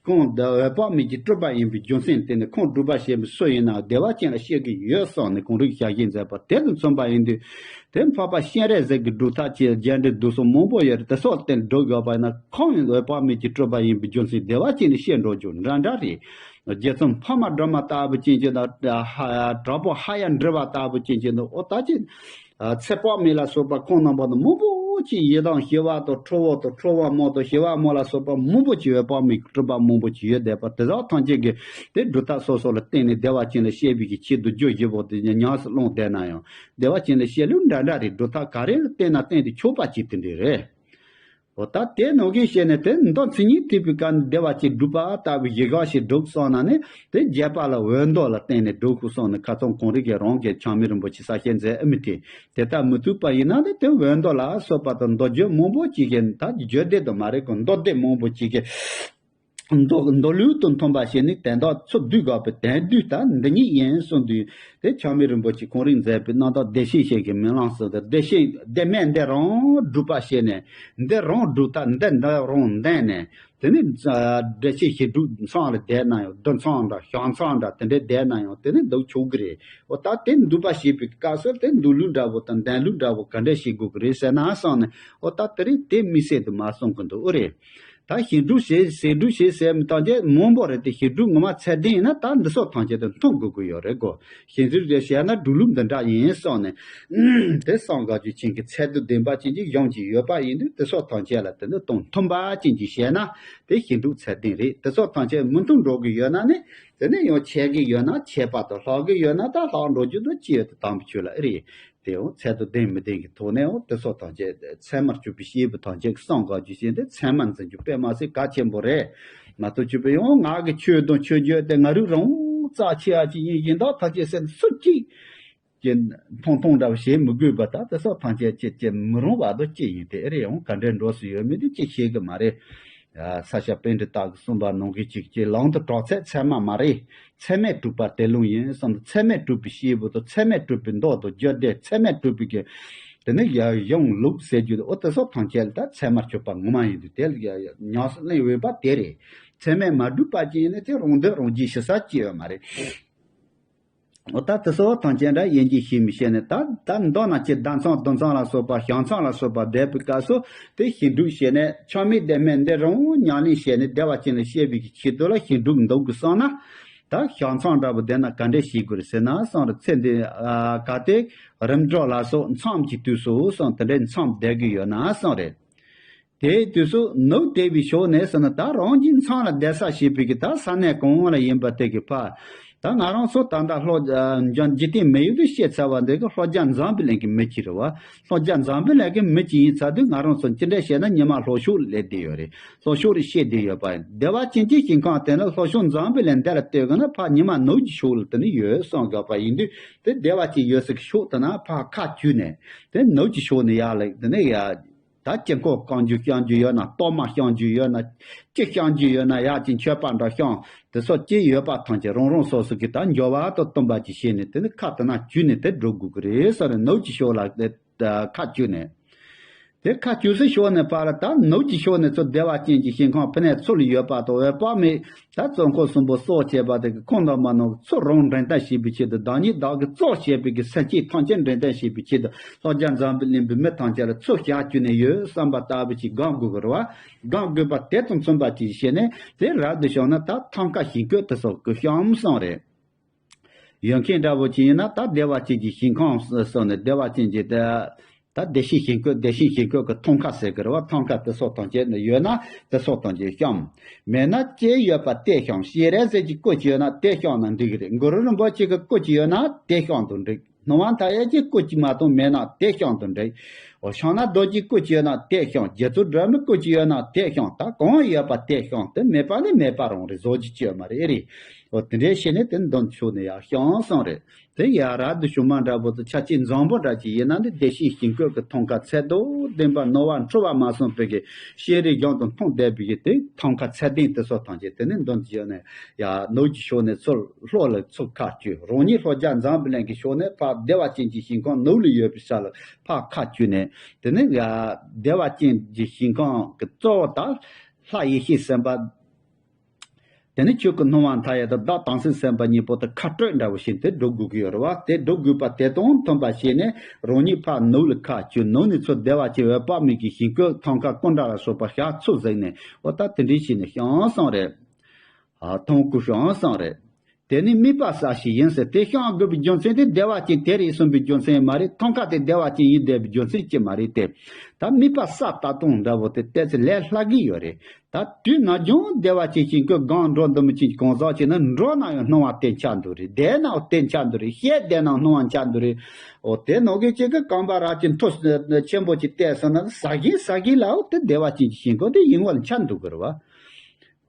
ཁོང་འདི་འོད་དཔག་མེད་ཀྱི་སྤྲུལ་པ་ཡིན་པའི་རྒྱུ་མཚན་དེ་ནི་ཁོང་སྒྲུབ་པ་བྱེད་པའི་སུ་ཡིན་ནའང་བདེ་བ་ཅན་ལ་སྐྱེ་གི་ཡོད་གསུངས་ནས་གངས་རིའི་ཞལ་བཞེས་མཛད་པ་དེ་དང་མཚུངས་པ་ཡིན་དུས། དེ་འཕགས་པ་སྤྱན་རས་གཟིགས་ཀྱི་སྒྲུབ་ཐབས་ཀྱི་རྒྱས་འབྲིང་བསྡུས་གསུམ་མང་པོ་ཡོད་རེད། དེ་སོགས་དེ་སྒྲུབ་དགོས་པ་ཡིན་ན་ཁོང་ཡང་འོད་དཔག་མེད་ཀྱི་སྤྲུལ་པ་ཡིན་པའི་རྒྱུ་མཚན་བདེ་བ་ཅན་ལ་སྐྱེ་འགྲོ་རྒྱུ་འདྲ་འདྲ་རེད། རྗེ་བཙུན་འཕགས་མ་སྒྲོལ་མ་ལྟ་བུ་ཅན་གྱི་དང་། ཧ་དྲག་པོ་ཧ་ཡང་འདྲི་བ་ལྟ་བུ་ཅན་གྱི་དང་། ཨོ་ད་ཅི། ཚེ་དཔག་མེད་ལ་སོགས་པ་ཁོང་རྣམ་པ་དང་མང་པོ་ཅིག་ཡི་དམ་ཞི་བ་དང་ཁྲོ་བོ་དང་ཁྲོ་བ་མོ་དང་ཞི་བ་མོ་ལ་སོགས་པ་མང་པོ་ཅིག་འོད་དཔག་མེད་ཀྱི་སྤྲུལ་པ་མང་པོ་ཅིག་ཡོད་བསྡད་པ་དེ་དག་ཐམས་ཅད་ཀྱིས་དེ་སྒྲུབ་ཐབས་སོ་སོ་ལ་བརྟེན་ནས་བདེ་བ་ཅན་ལ་སྐྱེ་བའི་གི་ཆེད་དུ་རྒྱུ་བཞི་པོ་དེ་ཉམས་སུ་བླངས་བསྡད་ན་ཡང་བདེ་བ་ཅན་ལ་སྐྱེ་ལུགས་འདྲ་འདྲ་རེད། སྒྲུབ་ཐབས་ག་རེ་ལ་བརྟེན་ན་བརྟེན་ཏེ་ཆོག་པ་ཅིག་དེ་འདྲ་རེད། འོ་ད་དེ་ནང་བཞིན་བྱས་ནས་དེ་མདོ་མཚན་ཉིད་ཐེག་པའི་སྐབས་ནས་བདེ་བ་ཅན་སྒྲུབ་པ་ལྟ་བུའི་ཡི་གེ་ཞིག་སྒྲུབ་སོང་ན་ནི་དེ་རྒྱས་པ་ལ་འོད་མདོ་ལ་བརྟེན་ནས་སྒྲུབ་དགོས་གསུངས་ནས་ཁ་སང་གངས་རི་གི་རང་གི་ཆགས་མེད་རིན་པོ་ཆེ་གསལ་བཤད་མཛད་ཨ་མི་དེ་དེ་ལྟར་མི་ཐུབ་པ་ཡིན་ན་ནི་དེ་འོད་མདོ་ལ་སོགས་པ་དང་མདོ་རྒྱུད་མང་པོ་ཅིག་གིས་ད་རྒྱུད་སྡེ་དུ་མ་རེད་གོ། མདོ་སྡེ་མང་པོ་ཅིག་གིས་མདོ་མདོ་ལུགས་དང་མཐུན་པ་བྱས་ནས་དོན་དག་ཚུར་བསྡུས་དགོས་པའི་དོན་བསྡུས་ལྟར་འདི་ཉིད་ཡིན་གསུངས་དུས། དེ་ཆགས་མེད་རིན་པོ་ཆེ་ཁོང་རང་མཛད་པའི་རྣམ་དག་བདེ་གཤེགས་ཞིག་གི་སྨོན་ལམ་སོགས་དང་བདེ་གཤེགས་བདེ་སྨོན་འདི་རང་སྒྲུབ་པ་བྱས་ནས་འདི་རང་སྒྲུབ་ཐབས་འདི་འདི་རང་འདོན་ནས་དེ་ནས་བདེ་གཤེགས་ཞི་སྒྲུབ་མཚམས་ལ་བསྡད་ན་ཡང་བསྡུ་མཚམས་འདྲ་བཞག་མཚམས་འདྲ་དེ་འདྲའི་བསྡད་ན་ཡང་དེ་ནས་འདུག་ཆོག་གི་རེད། འོ་ད་དེ་འདུག་པ་བྱེད་པའི་སྐབས་སུ་དེ་འདུག་ལུགས་འདྲ་བོ་དང་འདོན་ལུགས་འདྲ་བོ་ག་འདྲ་བྱེད་དགོས་ཀྱི་རེད་ཟེར་ན་བསམ་ནས། འོ་ད་དེ་རིང་དེ་དམིགས་བསལ་དུ་མ་གསུང་གི་འདུག་ཨོ་རེད། ད་ཞི་སྒྲུབ་བྱེད་ཟས་སྒྲུབ་བྱེད་ཟེར་མི་ཐམས་ཅད་མང་པོ་རེད་དེ། ཞི་སྒྲུབ་ངོ་མ་ཚད་ལྡན་ཡིན་ན་ད་འདི་སོགས་ཐམས་ཅད་དུ་མཐུན་དགོས་ཀྱི་ཡོད་རེད་གོ། ཞི་སྒྲུབ་རེ་བྱས་ན་སྒྲུབ་ལུགས་འདི་འདྲ་ཡིན་གསུངས་ནས། དེ་སངས་རྒྱས་ཀྱི་ཆིངས་ཀྱི་ཚད་དུ་ལྡན་པ་ཅན་གྱི་གཞུང་ཅིག་ཡོད་པ་ཡིན་དུས་དེ་སོགས་ཐམས་ཅད་ལ་དེ་འདི་དང་མཐུན་པ་ཅན་གྱིས་བྱས་ན་དེ་ཞི་སྒྲུབ་ཚད་ལྡན་རེད། དེ་སོགས་ཐམས་ཅད་མི་མཐུན་འགྲོ་གི་ཡོད་ན་ནི་དེ་ནས་ཡང་ཆད་གི་ཡོད་ན་ཆད་པ་དང་ལྷག་གི་ཡོད་ན་ད་ལྷག་འགྲོ་རྒྱུ་དང་ཅི་ཡོད་དེ་དམ་པའི་ཆོས་ལ་ཨེ་རེད། དེ་ཡང་ཚད་དུ་ལྡན་མི་ལྡན་གྱི་ཐོག་ནས་ཡང་དེ་སོགས་ཐམས་ཅད་ཚད་མར་གྱུར་པའི་སྐྱེས་བུ་ཐམས་ཅད་ཀྱི་སངས་རྒྱས་ཀྱི་ཞིང་དེ་ཚད་མར་འཛིན་རྒྱུ་དཔེ་མ་སྲིད་གལ་ཆེན་པོ་རེད། མ་གཏོགས་ཆོས་པའི་ཡང་ངག་གི་ཆོས་དང་མཆོད་བརྗོད་དེ་ང་རང་རང་རྩ་ཆེ་བ་ཅིག་ཡིན། གཞན་དག་ཐམས་ཅད་ཟེར་ནས་སུ་གཅིག་ ཀྱི་མཐོང་མཐོང་འདྲ་བ་བྱེད་མི་དགོས་པ། ད་དེ་སོགས་ཐམས་ཅད་ཅི་ཅི་མི་རུང་བ་དང་ཅི་ཡིན་དེ་ཨེ་རེད། ཡང་ག་འདྲའི་འགྲོ་སྲིད་ཡོད་མེད་དེ་ཅི་ཤེས་གི་མ་རེད། ས་སྐྱ་པཎྜི་ཏ་གིས་གསུངས་པ་ནང་གི་ཅིག་ཅིག་ལམ་དུ་གྲགས་ཚད་ཚད་མ་མ་རེད། ཚད་མས་གྲུབ་པ་དེ་ལུང་ཡིན་གསུངས། ཚད་མས་གྲུབ་པའི་སྐྱེས་བུ་དང་ཚད་མས་གྲུབ་པའི་མདོ་དང་རྒྱུད་སྡེ། ཚད་མས་གྲུབ་པའི་གི་དེ་ནི་ཡ་གཞུང་ལུགས་ཟེར་རྒྱུ་དེ། འོ་དེ་སོགས་ཐམས་ཅད་ལ་ད་ཚད་མར་གྱུར་པ་ངོ་མ་ཡིན་དུས་དེ་ལ་ཡ་ཡ་ཉམས་སུ་ལེན་འོས་པ་དེ་རེད། ཚད་མས་མ་གྲུབ་པ་ཅིག་ཡིན་ན་དེ་རང་འདོད་རང་རྒྱུ་ཞིག་ས་ཅི་ཡོད་མ་རེད། འོ་ད་དེ་སོགས་ཐམས་ཅད་འདྲ་ཡིན་གྱི་ཤེས་མི་ཤེས་ནས། ད་ད་མདོ་ན་ཅི་ཟླ་མཚམས་དུས་མཚམས་ལ་སོགས་པ་ཞག་མཚམས་ལ་སོགས་པ་བསྡད་པའི་སྐབས་སུ་དེ་ཞིབ་འཇུག་བྱས་ནས་ཆགས་མེད་བདེན་མེད་འདི་རང་ཉམས་ལེན་བྱས་ནས་བདེ་བ་ཅན་ལ་སྐྱེ་བའི་གི་ཆེད་དུ་ལ་ཞིབ་འཇུག་འདུག་གི་བསམ་ན། ད་ཞག་མཚམས་འདྲ་པོ་བསྡད་ན་ག་འདྲས་བྱེད་དགོས་རེད་ཟེར་ན་གསུངས་རེད། ཚེ་འདི་ཨ་གལ་ཏེ་རིམ་གྲོ་ལ་སོགས་མཚམས་ཀྱི་དུས་སུ་གསུངས། དེ་འདྲའི་མཚམས་བསྡད་དགོས་ཡོད་ན་གསུངས་རེད། དེའི་དུས་སུ་ནུབ་བདེ་བའི་ཕྱོགས་ནས་ཟེར་ན། ད་རང་གི་མཚམས་ལ་བསྡད་ས་བྱེད་པའི་གི་ད་ས་གནས་གང་ལ་ཡིན་པ་དེ་གི་ཕ། ད་ང་རང་ཚོ་ད་ལྟ་ལྷོ་ཨ་འཇམ་འཇིག་རྟེན་མི་ཡུལ་དུ་བཤད་ཚར་བ་འདི་གི་ལྷོ་རྒྱ་འཛམ་བུ་གླིང་གི་མི་གཅིག་རེད་བ། ལྷོ་རྒྱ་འཛམ་བུ་གླིང་གི་མི་གཅིག་ཡིན་ཚར་དུས་ང་རང་ཚོ་ཅི་འདྲ་བཤད་ན་ཉི་མ་ལྷོ་ཕྱོགས་ལ་སླེབས་བསྡད་ཡོད་རེད། ལྷོ་ཕྱོགས་ལ་སླེབས་བསྡད་ཡོད་པ་ཡིན། བདེ་བ་ཅན་གྱི་ཞིང་ཁམས་དེ་ནི་ལྷོ་ཕྱོགས་འཛམ་བུ་གླིང་འདི་ལ་ལྟོས་གི་ན་ཕ་ཉི་མ་ནུབ་ཀྱི་ཕྱོགས་ལ་དེ་ནི་ཡོད་གསུངས་དགོས་པ་ཡིན་དུས། དེ་བདེ་བ་ཅན་ཡོད་ས་གི་ཕྱོགས་དེ་ན་ཕ་ཁ་བཅུག་ནས་དེ་ནུབ་ཀྱི་ཕྱོགས་ནས་ཡར་ལ་དེ་ནི་ཡ། ད་དཀྱིལ་འཁོར་བསྐང་རྒྱུ་བཤམས་རྒྱུ་ཡོད་ན། གཏོར་མ་བཤམས་རྒྱུ་ཡོད་ན། ཅི་བཤམས་རྒྱུ་ཡོད་ན། ཡར་གྱི་མཆོད་པ་འདྲ་བཤམས། དེ་སོགས་ཅི་ཡོད་པ་ཐམས་ཅད་རང་རང་སོ་སོ་གི་ད་འབྱོར་བ་དང་བསྟུན་པ་ཅིག་བྱས་ནས་དེ་ནི་ཁ་དེ་ན་བཅུག་ནས་དེ་འགྲོ་དགོས་ཀྱི་རེད་ཟེར་རེད། ནུབ་ཀྱི་ཕྱོགས་ལ་དེ་ཁ་བཅུག་ནས། དེ་ཁ་བཅུག་སའི་ཕྱོགས་ནས་ཕར་ད་ནུབ་ཀྱི་ཕྱོགས་ནས་ཚུར་བདེ་བ་ཅན་གྱི་ཞིང་ཁམས་ཕ་ནས་ཚུར་ཡོད་པ་དང་། འོད་དཔག་མེད་ད་གཙོ་འཁོར་གསུམ་པོ་སྲོག་བཅད་པ་དེ་གི་ཁོང་དང་མ་ནོར་ཚུར་རང་འདྲེན་ཐབས་བྱེད་པའི་ཆེད་དུ། བདག་ཉིད་བདག་གིས་གཙོ་བྱས་པའི་གི་སེམས་ཅན་ཐམས་ཅད་འདྲེན་ཐབས་བྱེད་པའི་ཆེད་དུ། ལྷོ་རྒྱ་འཛམ་བུ་གླིང་པའི་མི་ཐམས་ཅད་ལ་ཚུར་ཞལ་བཅུག་ནས་ཡོད་བསམ་པ་ལྟ་བུ་ཅིག་སྒོམ་དགོས་ཀྱི་རེད་བ། སྒོམ་དགོས་པ་དེ་དང་མཚུངས་པ་ཅིག་བྱས་ནས་དེ་རབ་ཏུ་བྱུང་ན་ད་ཐང་ཀ་ཞིང་བཀོད་དེ་སོགས་ཀྱི་བཤམས་གསུངས་རེད། ཡོད་མཁན་འདྲ་བོ་ཅིག་ཡིན་ན་ད་བདེ་བ་ཅན་གྱི་ཞིང་ཁམས་སོགས་ནས་བདེ་བ་ཅན་གྱི་ད་ད་བདེ་གཤེགས་ཞིང་བཀོད། བདེ་གཤེགས་ཞིང་བཀོད་ཀྱི་ཐང་ཀ་ཟེར་གྱི་རེད་བ། ཐང་ཀ་དེ་སོགས་ཐམས་ཅད་ནི་ཡོད་ན་དེ་སོགས་ཐམས་ཅད་བཤམས། མེད་ན་ཅི་ཡོད་པ་དེ་བཤམས། སྤྱན་རས་གཟིགས་ཀྱི་སྐུ་ཅིག་ཡོད་ན་དེ་བཤམས་ན་འགྲིག་གི་རེད། གུ་རུ་རིན་པོ་ཆེ་གི་སྐུ་ཅིག་ཡོད་ན་དེ་བཤམས་དང་འགྲིག། སྣང་བ་མཐའ་ཡས་ཀྱི་སྐུ་ཅིག་མ་གཏོགས་མེད་ན་དེ་བཤམས་དང་འགྲིག། འོ་ཕྱག་ན་རྡོ་རྗེའི་སྐུ་ཅིག་ཡོད་ན་དེ་བཤམས། རྗེ་བཙུན་སྒྲོལ་མའི་སྐུ་ཅིག་ཡོད་ན་དེ་བཤམས། ད་གང་ཡོད་པ་དེ་བཤམས། དེ་མེད་པ་ནི་མེད་པ་རང་རེད། བཟོ་རྒྱུ་ཅི་ཡོད་མ་རེད། ཨེ་རེད། འོ་དེ་འདྲའི་བྱས་ནས་དེ་མདུན་ཕྱོགས་ནས་ཡར་བཤམས་གསུངས་རེད། དེ་ཡར་རབ་ཏུ་བྱུང་མ་འདྲ་པོ་དང་ཆ་ཅིག་འཛམ་བུ་འདྲ་ཅིག་ཡིན་ན་ནི་བདེ་གཤེགས་ཞིང་བཀོད་ཀྱི་ཐང་ཀ་ཚད་དང་ལྡན་པ། ནོར་བ་འཁྲུལ་བ་མ་སོང་བའི་གི་སྤྱན་རས་གཟིགས་དང་མཐུན་བསྡད་པའི་གི་དེ་ཐང་ཀ་ཚད་ལྡན་དེ་སོགས་ཐམས་ཅད་དེ་ནི་མདུན་ཕྱོགས་ནས་ཡར་ནུབ་ཀྱི་ཕྱོགས་ནས་ཚུར་ལྷོ་ལ་ཚུར་ཁ་བཅུག། རང་ཉིད་ལྷོ་རྒྱ་འཛམ་བུ་གླིང་གི་ཕྱོགས་ནས་ཕར་བདེ་བ་ཅན་གྱི་ཞིང་ཁམས་ནུབ་ལ་ཡོད་པའི་ས་ལ་ཕར་ཁ་བཅུག་ནས། དེ་ནས་ཡར་བདེ་བ་ཅན་གྱི་ཞིང་ཁམས་ཀྱི་གཙོ་བོ་དག་ལྷ་ཡེ་ཤེས་སེམས་དཔའ། དེ་ནས་ཆོས་སྐུ་སྣང་བ་མཐའ་ཡས་དང་བདག་དམ་ཚིག་སེམས་དཔའ་གཉིས་པོ་དེ་ཁ་སྤྲོད་འདྲ་བོ་བྱས་ཏེ་འགྲོ་དགོས་ཀྱི་ཡོད་རེད་བ། དེ་འགྲོ་དགོས་པ་དེ་དང་མཐུན་པ་བྱས་ནས་རང་ཉིད་ཕར་ནུབ་ལ་ཁ་བཅུག། ནུབ་ནས་ཚུར་བདེ་བ་ཅན་འོད་དཔག་མེད་ཀྱི་ཞིང་བཀོད་ཐང་ཀ་ཀུན་དགའ་ལ་སོགས་པ་ཞག་ཚོ་གཟིགས་ནས། འོ་ད་དེ་འདྲའི་བྱས་ནས་བཤམས་གསུངས་རེད། ཨ་ཐང་ཀ་བཤམས་གསུངས་རེད། དེ་ནི་དམིགས་པ་གསལ་ཞིག་ཡིན་ཟེར། དེ་བཤམས་དགོས་པའི་རྒྱུ་མཚན་དེ་བདེ་བ་ཅན་དེ་རེད་གསུངས་པའི་རྒྱུ་མཚན་མ་རེད། ཐང་ཀ་དེ་བདེ་བ་ཅན་ཡིན་བསྡད་པའི་རྒྱུ་མཚན་ཅི་མ་རེད་དེ། ད་དམིགས་པ་གསལ་ལྟ་སྟངས་འདྲ་བོ་དེ་ཏོག་ཙམ་ལས་སླ་གི་ཡོད་རེད། ད་དུས་ནམ་རྒྱུན་བདེ་བ་ཅན་ཞིང་བཀོད་སྒང་འགྲོ་འདི་མི་ཅན་གྱི་གང་ཟག་ཅིག་ནི་འགྲོ་ན་ཡང་སྣང་བ་དེ་འཆར་འདུག་རེད། བསྡད་ན་ཡང་དེ་འཆར་འདུག་རེད། བཤད་བསྡད་ན་སྣང་བ་འཆར་འདུག་རེད། འོ་དེ་ནང་གི་ཅིག་གི་རྐང་པ་རྭ་ཅོ་མཐོ་ཆེན་པོ་ཅིག་བཏེགས་སོང་ན་ཟ་གིན་ཟ་གིན་ལའོ་དེ་བདེ་བ་ཅན་གྱི་ཞིང་ཁམས་དེ་ཡིད་ངོ་ལ་འཆར་འདུག་གི་རེད་བ།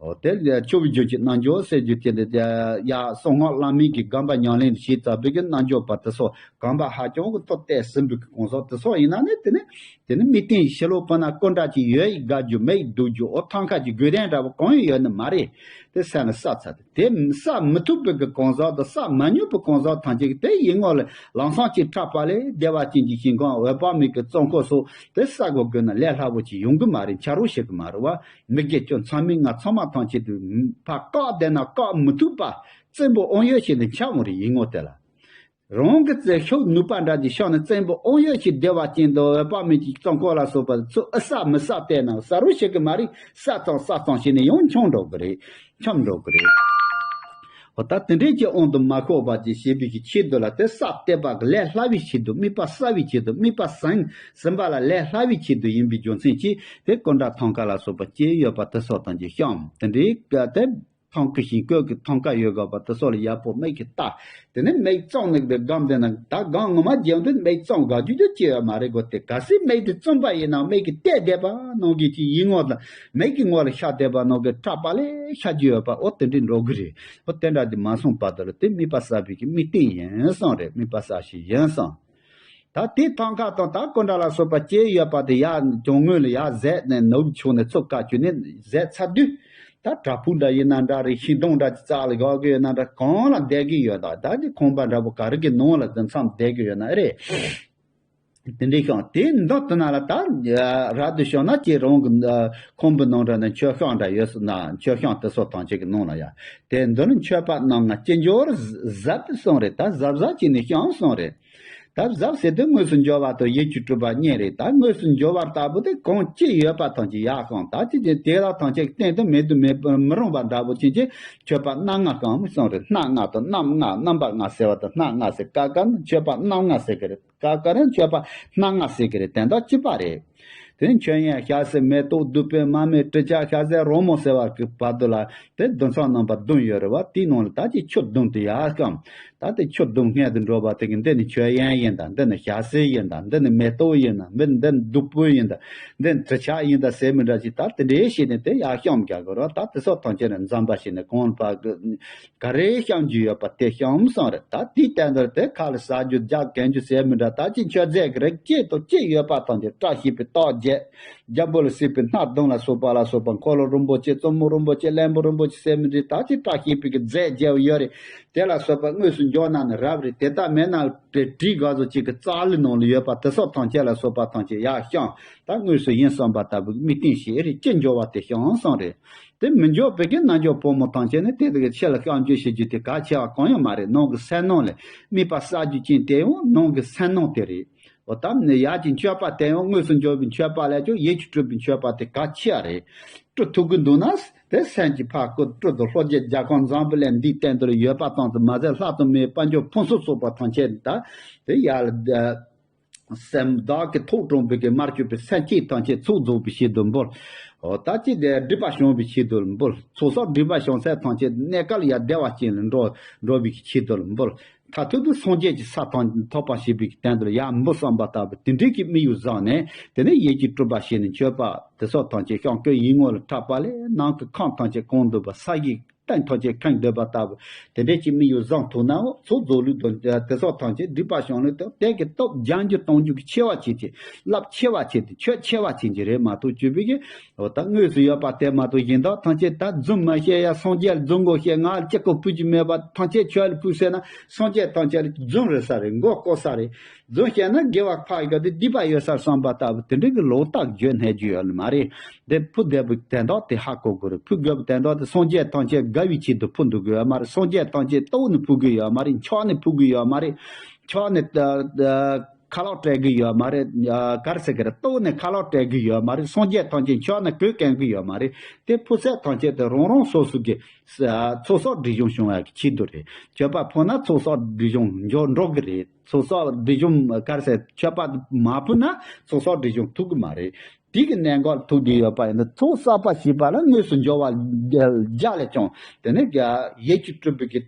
འོ་དེ་ལས་ཆོས་པའི་རྒྱུད་ཀྱི་རྣལ་འབྱོར་ཟེར་རྒྱུ་དེ་འདི་ཡ་གསང་སྔགས་བླ་མེད་ཀྱི་སྒོམ་པ་ཉམས་ལེན་བྱས་ཚར་བའི་གི་རྣལ་འབྱོར་པ་དེ་ཚོ་སྒོམ་པ་ཧ་ཅང་གི་མཐོ་གཏད་ཟིན་པའི་གི་གང་ཟག་དེ་ཚོ་ཡིན་ན་ནི་དེ་ནི་དེ་ནི་མི་བསྟན་ཕྱི་ལོགས་པ་ན་སྐུ་འདྲ་ཅིག་ཡོད་ཡི་དགའ་རྒྱུ་མེད་ཡི་སྡུག་རྒྱུ། འོ་ཐང་ཀ་གི་དགོས་དོན་འདྲ་བོ་གང་ཡང་ཡོད་ནི་མ་རེད། དེ་སེམས་ལ་བསགས་ཚར་ཏེ་དེ་བསགས་མི་ཐུབ་པའི་གི་གང་ཟག་དང་བསགས་མ་མྱོང་པའི་གང་ཟག་ཐམས་ཅད་ཀྱི་དེ་ཡིད་ངོ་ལ་ལམ་སང་ཅིག་འཕྲད་པ་ལས་བདེ་བ་ཅན་གྱི་ཞིང་ཁམས་འོད་དཔག་མེད་ཀྱི་གཙོ་འཁོར་སོགས་དེ་བསགས་དགོས་དགོས་ན་ལས་སླ་བོ་ཅིག་ཡོང་གི་མ་རེད། འཆར་རོགས་བྱེད་གི་མ་རེད་བ། མི་དགེ་བཅུ་མཚམས་མེད་ལྔ་ཚང་མ་ཐམས་ཅད་དུ་ཕར་བཀག་བསྡད་ན་བཀག་མི་ཐུབ་པ་བཙན་པོ་དབང་ཡོད་བྱས་ནས་འཆར་འོང་རེད། ཡིད་ངོ་དེ་ལ་རང་གི་རྩལ་ཤུགས་ནུས་པ་འདྲ་ཅིག་ཤོར་ནས་བཙན་པོ་དབང་ཡོད་བྱས་བདེ་བ་ཅན་དང་འོད་དཔག་མེད་ཀྱི་གཙོ་འཁོར་ལ་སོགས་པ་ཚུར་ཨེ་བསགས་མི་བསགས་བལྟས་ན་བསགས་རོགས་བྱེད་གི་མ་རེད། བསགས་ཙང་བསགས་ཙང་བྱས་ནས་ཡང་འཁྱམས་འགྲོ་གི་རེད། འཁྱམས་འགྲོ་གི་རེད། འོ་ད་དེ་འདྲའི་ཀྱི་དབང་དུ་མ་ཤོར་བ་ཅིག་བྱེད་པའི་གི་ཆེད་དུ་ལ་དེ་བསགས་བལྟས་པ་གི་ལས་སླ་བའི་ཆེད་དུ། དམིགས་པ་གསལ་བའི་ཆེད་དུ། དམིགས་པ་ཟིན་ཟིན་པ་ལ་ལས་སླ་བའི་ཆེད་དུ་ཡིན་པའི་རྒྱུ་མཚན་གྱིས་དེ་ཀུན་འདྲ་ཐང་ཀ་ལ་སོགས་པ་ཅི་ཡོད་པ་དེ་སོགས་དང་ཅིག་བཤམས། དེ་འདྲའི་ག་དེ་ ཐང་ཀི་ཤིང་བཀོད་ཀྱི་ཐང་ཀ་ཡོད་དགོས་པ་དེ་སོགས་ལ་ཡག་པོ་མིག་གིས་ལྟ། དེ་ནས་མིག་བཙུམ་ནས་སྒམ་དེ་ན་ད་སྒམ་ངོ་མ་རྒྱབ་དུས་མིག་བཙུམ་དགའ་རྒྱུ་རྒྱུ་ཅི་ཡོད་མ་རེད་གོ། དེ་གལ་སྲིད་མིག་དེ་བཙུམ་པ་ཡིན་ན་མིག་གིས་བལྟས་བསྡད་པ་ནང་གི་ཅི་ཡིན་ངོ་ལ་མིག་གི་ངོ་ལ་ཤར་བསྡད་པ་ནང་གི་ཁྲག་པ་ལས་ཤར་རྒྱུ་ཡོད་པ་ཨོ་དེ་འདྲས་འགྲོ་གི་རེད། ཨོ་དེ་འདྲ་དེ་མ་སོང་བར་དུ་ལ་དེ་དམིགས་པ་བསགས་པའི་གི་དམིགས་རྟེན་ཡིན་གསུངས་རེད། དམིགས་པ་བསགས་ཤིག་ཡིན་གསུངས། ད་དེའི་ཐང་ཀ་དང་ད་ཀུན་དགའ་ལ་སོགས་པ་སྐྱེས་ཡོད་པ་དེ་ཡར་གྱང་ངོས་ལ་ཡར་གཟས་ནས་ནུབ་ཕྱོགས་ནས་ཚུར་ཁ་བཅུག་ནས་གཟས་ཚར་དུས། ད་བྲག་ཕུག་འདྲ་ཡིན་ན་འདྲ་རེད། ཤིང་སྡོང་འདྲ་ཅིག་རྩ་ལ་བཞག་གི་ཡོད་ན་འདྲ་གང་ལ་བསྡད་ཀྱི་ཡོད། ད་ད་དེ་ཁང་པ་འདྲ་པོ་ག་རེ་གི་ནང་ལ་དེ་མཚམས་བསྡད་ཀྱི་ཡོད་ན་ཨེ་རེད། དེ་འདྲའི་ཤང་དེའི་མདུན་དུ་ན་ལ་ད་རབ་ཏུ་བྱུང་ན་ཅེས་རང་གི་ཁང་པའི་ནང་འདྲ་ནས་མཆོད་ཤིང་འདྲ་ཡོད་སོང་ན་མཆོད་ཤིང་དེ་སོགས་ཐམས་ཅད་ཀྱི་ནང་ལ་ཡ་དེ་མདུན་མཆོད་པ་རྣམ་ལྔ་ཅི་འབྱོར་གཟབ་གཟབ་གསུངས་རེད། ད་གཟབ་གཟབ་བྱས་ནས་ཤིང་གསུངས་རེད། ད་གཟབ་ཟེར་དུས་དངོས་སུ་འབྱོར་བ་དང་ཡིད་ཀྱིས་སྤྲུལ་པ་གཉིས་རེད། ད་དངོས་སུ་འབྱོར་བ་ལྟ་བུ་དེ་གང་ཅི་ཡོད་པ་ཐམས་ཅད་ཡར་ཤོང་། ད་ཅི་ཅི་དེ་དག་ཐམས་ཅད་གཏན་དུ་མེད་དུ་མེད་པར་མི་རུང་བ་འདྲ་པོ་ཅི་ཅི་མཆོད་པ་རྣམ་ལྔ་གང་མི་གསུངས་རེད། སྣ་ལྔ་དང་རྣམ་ལྔ་རྣམ་པ་ལྔ་ཟེར་བ་དང་སྣ་ལྔ་ཟེར་ཀ་ཀ་ནི་མཆོད་པ་རྣམ་ལྔ་ཟེར་གི་རེད། ཀ་ཀ་རེ་མཆོད་པ་རྣམ་ལྔ་ཟེར་གི་རེད། དེ་འདྲ་གཅིག་པ་རེད། དེ་ནས་མཆོད་ཡོན་ཞལ་ཟས་མེ་ཏོག་བདུག་སྤོས་མར་མེ་དྲི་ཆབ་ཞལ་ཟས་རོལ་མོ་ཟེར་བ་གི་བར་དུ་ལ་དེ་བདུན་ཚིགས་རྣམ་པ་བདུན་ཡོད་རེད་བ། དེའི་ནང་ལ་ད་ཅི་ཆུ་བདུན་དེ་ཡར་བསྐམས། ད་དེ་ཆུ་བདུན་སྔོན་དུ་འགྲོ་བ་དེ་གི་འདི་ནི་མཆོད་ཡོན་ཡིན་ད། འདི་ནི་ཞལ་ཟས་ཡིན་ད། འདི་ནི་མེ་ཏོག་ཡིན་ད། འདི་ནི་འདི་ནི་བདུག་སྤོས་ཡིན་ད། འདི་ནི་དྲི་ཆབ་ཡིན་ད་ཟེར་མི་འདྲ་ཅིག་ད་དེ་འདྲའི་བྱས་ནས་དེ་ཡར་བསྐམས་རྒྱག་དགོས་རེད་བ། ད་དེ་སོགས་ཐམས་ཅད་ནི་འཛོམས་པ་བྱས་ནས་གང་ལ་བབ་གི་ག་རེ་བཤམས་རྒྱུ་ཡོད་པ་དེ་བཤམས་སོང་རེད། ད་དེའི་སྟེང་དུ་དེ་ཁ་ལ་ཟ་རྒྱུ་རྒྱག་གོན་རྒྱུ་ཟེར་མི་འདྲ། ད་ཅི་མཆོད་རྫས་ཀྱི་རིགས་གཅིག་ཏུ་གཅིག་ཡོད་པ་དང་དེ་བཀྲ་ཤིས་པའི་རྟགས་བརྒྱད། རྒྱལ་པོ་ལ་སྲིད་པའི་སྣ་བདུན་ལ་སོགས་པ་ལ་སོགས་པ་འཁོར་ལོ་རིན་པོ་ཆེ་བཙུན་མོ་རིན་པོ་ཆེ་གླང་པོ་རིན་པོ་ཆེ་ཟེར་མི་འདྲ། ད་ཅི་བཀྲ་ཤིས་པའི་གི་རྫས་བརྒྱད་ཡོད་རེད། དེ་ལ་སོགས་པ་དངོས་སུ་འབྱོར་ན་ནི་རབ་རེད། དེ་ལྟ་མེད་ན་དེ་བྲིས་དགའ་བཟོ་གཅིག་གི་རྩ་ལི་ནང་ལ་ཡོད་པ་དེ་སོགས་ཐམས་ཅད་ལ་སོགས་པ་ཐམས་ཅད་ཡར་བཤམས། ད་དངོས་སུ་ཡིན་བསམ་པ་ལྟ་བུའི་དམིགས་རྟེན་ཞིག་ཨེ་རེད། ཅི་འབྱོར་བ་དེ་བཤམས་སོང་རེད། དེ་མི་འབྱོར་བའི་གི་རྣལ་འབྱོར་ཕོ་མོ་ཐམས་ཅད་ནི་དེ་དག་གི་ཆེད་ལ་བཤམས་རྒྱུ་ཞེས་རྒྱུ་དེ་གལ་ཆེ་བ་གང་ཡང་མ་རེད། ནང་གི་སེམས་ནང་ལས་དམིགས་པ་བསགས་རྒྱུ་ཅན་དེ་ཡང་ནང་གི་སེམས་ནང་དེ་རེད། འོ་ད་ནི་ཡར་གྱི་མཆོད་པ་དེ་ཡང་དངོས་སུ་འབྱོར་བའི་མཆོད་པ་ལས་ཀྱང་ཡིད་ཀྱིས་སྤྲུལ་པའི་མཆོད་པ་དེ་གལ་ཆེ་བ་རེད། སྤྲུལ་ཐུབ་ཀྱི་འདུག་ན་དེ་སེམས་ཀྱི་ཕར་སྐུ་སྤྲུལ་དང་ལྷོ་རྒྱལ་རྒྱལ་ཁམས་འཛམ་བུ་གླིང་འདིའི་སྟེང་དུ་ཡོད་པ་ཙམ་དུ་མ་ཟད། ལྷ་དང་མིའི་དཔལ་འབྱོར་ཕུན་སུམ་ཚོགས་པ་ཐམས་ཅད་ད་དེ་ཡར་ལ། སེམས་བདག་གིས་ཐོག་དྲངས་པའི་གི་མར་གྱུར་པའི་སེམས་བསྐྱེད་ཐམས་ཅད་ཚོགས་རྫོགས་པའི་ཆེད་དུ་འབུལ། འོ་ད་ཅི་དེ་སྒྲིབ་པ་སྦྱང་བའི་ཆེད་དུ་འབུལ། ཚོགས་བསགས་སྒྲིབ་པ་བྱང་སེམས་ཐམས་ཅད་གནས་སྐབས་ལ་ཡར་བདེ་བ་ཅན་ལ་འགྲོ་འགྲོ་བའི་གི་ཆེད་དུ་འབུལ། མཐར་ཐུག་ཏུ་སངས་རྒྱས་ཀྱི་ས་ཐམས་ཐོབ་པར་བྱེད་པའི་གི་དོན་དུ་ཡར་འབུལ་བསམ་པ་ལྟ་བུ་དེ་འདྲའི་གི་དམིགས་ཡུལ་བཟུང་ནས་དེ་ནས་ཡིད་ཀྱིས་སྤྲུལ་པ་བྱས་ནས་མཆོད་པ་དེ་སོགས་ཐམས་ཅད་བཤམས། སྐུའི་ཡིད་ངོ་ལ་ཕྲག་པ་ལས་ནང་གི་ཁམས་ཐམས་ཅད་གང་འདུལ་བ་ས་གཞི་སྟེང་ཐམས་ཅད་ཁེངས་སྡོད་པ་ལྟ་བུ་དེ་འདྲའི་ཅིག་དམིགས་ཡུལ་བཟང་ཐུབ་ནའང་ཚོགས་རྫོགས་ལུགས་དང་དེ་སོགས་ཐམས་ཅད་སྒྲིབ་པ་སྦྱང་ལུགས་དང་དེ་གི་སྟོབས་སྦྱང་རྒྱུ་གཏོང་རྒྱུ་གི་ཆེ་བ་བྱེད་ཅིང་རླབས་ཆེ་བ་བྱེད་དེ་ཆོས་ཆེ་བ་བྱེད་ཀྱི་རེད་མ་གཏོགས་བཅོས་པའི་གི་འོ་ད་དངོས་སུ་ཡོད་པ་དེ་མ་གཏོགས་གཞན་དག་ཐམས་ཅད་ད་རྫུན་མ་བཤད་ཡ་སངས་རྒྱས་ལ་རྫུན་མགོ་བཤད་ང་ལ་ཅི་གོ་ཕུལ་གྱི་མེད་པ་ཐམས་ཅད་ཁྱོད་ལ་ཕུལ་ཟེར་ན་སངས་རྒྱས་ཐམས་ཅད་ལ་རྫུན་རེད་ས་རེད། མགོ་བསྐོར་ས་རེད། རྫུན་བཤད་ན་དགེ་བ་ཕར་ཡོད་དེ་སྡིག་པ་ཡོད་སར་བསམ་པ་ལྟ་བུ་དེ་འདྲའི་གི་ལོག་ལྟ་བརྗོད་ནས་རྒྱུ་ཡོད་ནི་མ་རེད། དེ་ཕུལ་བདེ་བའི་དོན་དག་དེ་ཧ་གོ་དགོས་རེད། ཕུལ་དགོས་པའི་དོན་དག་དེ་སངས་རྒྱས་ཐམས་ཅད་དགའ་བའི་ཆེད་དུ་ཕུལ་འདུག་གི་ཡོད་མ་རེད། སངས་རྒྱས་ཐམས་ཅད་ལྟོགས་ནས་ཕུལ་གི་ཡོད་མ་རེད། འཁྱག་ནས་ཕུལ་གི་ཡོད་མ་རེད། འཁྱག་ནས་ཨ་ཨ་ཁ་ལག་སྤྲད་གི་ཡོད་མ་རེད། ཨ་ག་རེ་ཟེར་གི་རེད། ལྟོགས་ནས་ཁ་ལག་སྤྲད་གི་ཡོད་མ་རེད། སངས་རྒྱས་ཐམས་ཅད་འཁྱག་ནས་གོས་གོན་གི་ཡོད་མ་རེད། དེ་ཕུལ་ཚད་ཐམས་ཅད་དེ་རང་རང་སོ་སོ་གི་ཚོགས་བསགས་སྒྲིབ་སྦྱོང་བྱུང་བ་གི་ཆེད་དུ་རེད། མཆོད་པ་ཕུལ་ན་ཚོགས་བསགས་སྒྲིབ་སྦྱོང་འགྲོ་འགྲོ་གི་རེད། ཚོགས་བསགས་སྒྲིབ་སྦྱོང་ག་རེ་ཟེར། མཆོད་པ་མ་ཕུལ་ན་ཚོགས་བསགས་སྒྲིབ་སྦྱོང་ཐུབ་གི་མ་རེད། དེ་གི་གནད་འགག་ཐུག་བསྡད་ཡོད་པ་ཡིན་ན་ཚོགས་བསགས་པ་ཞེས་པ་ལ་དངོས་སུ་འབྱོར་བ་རྒྱ་ལས་ཀྱང་དེ་ནས་ཡིད་ཀྱིས་སྤྲུལ་པའི་གི་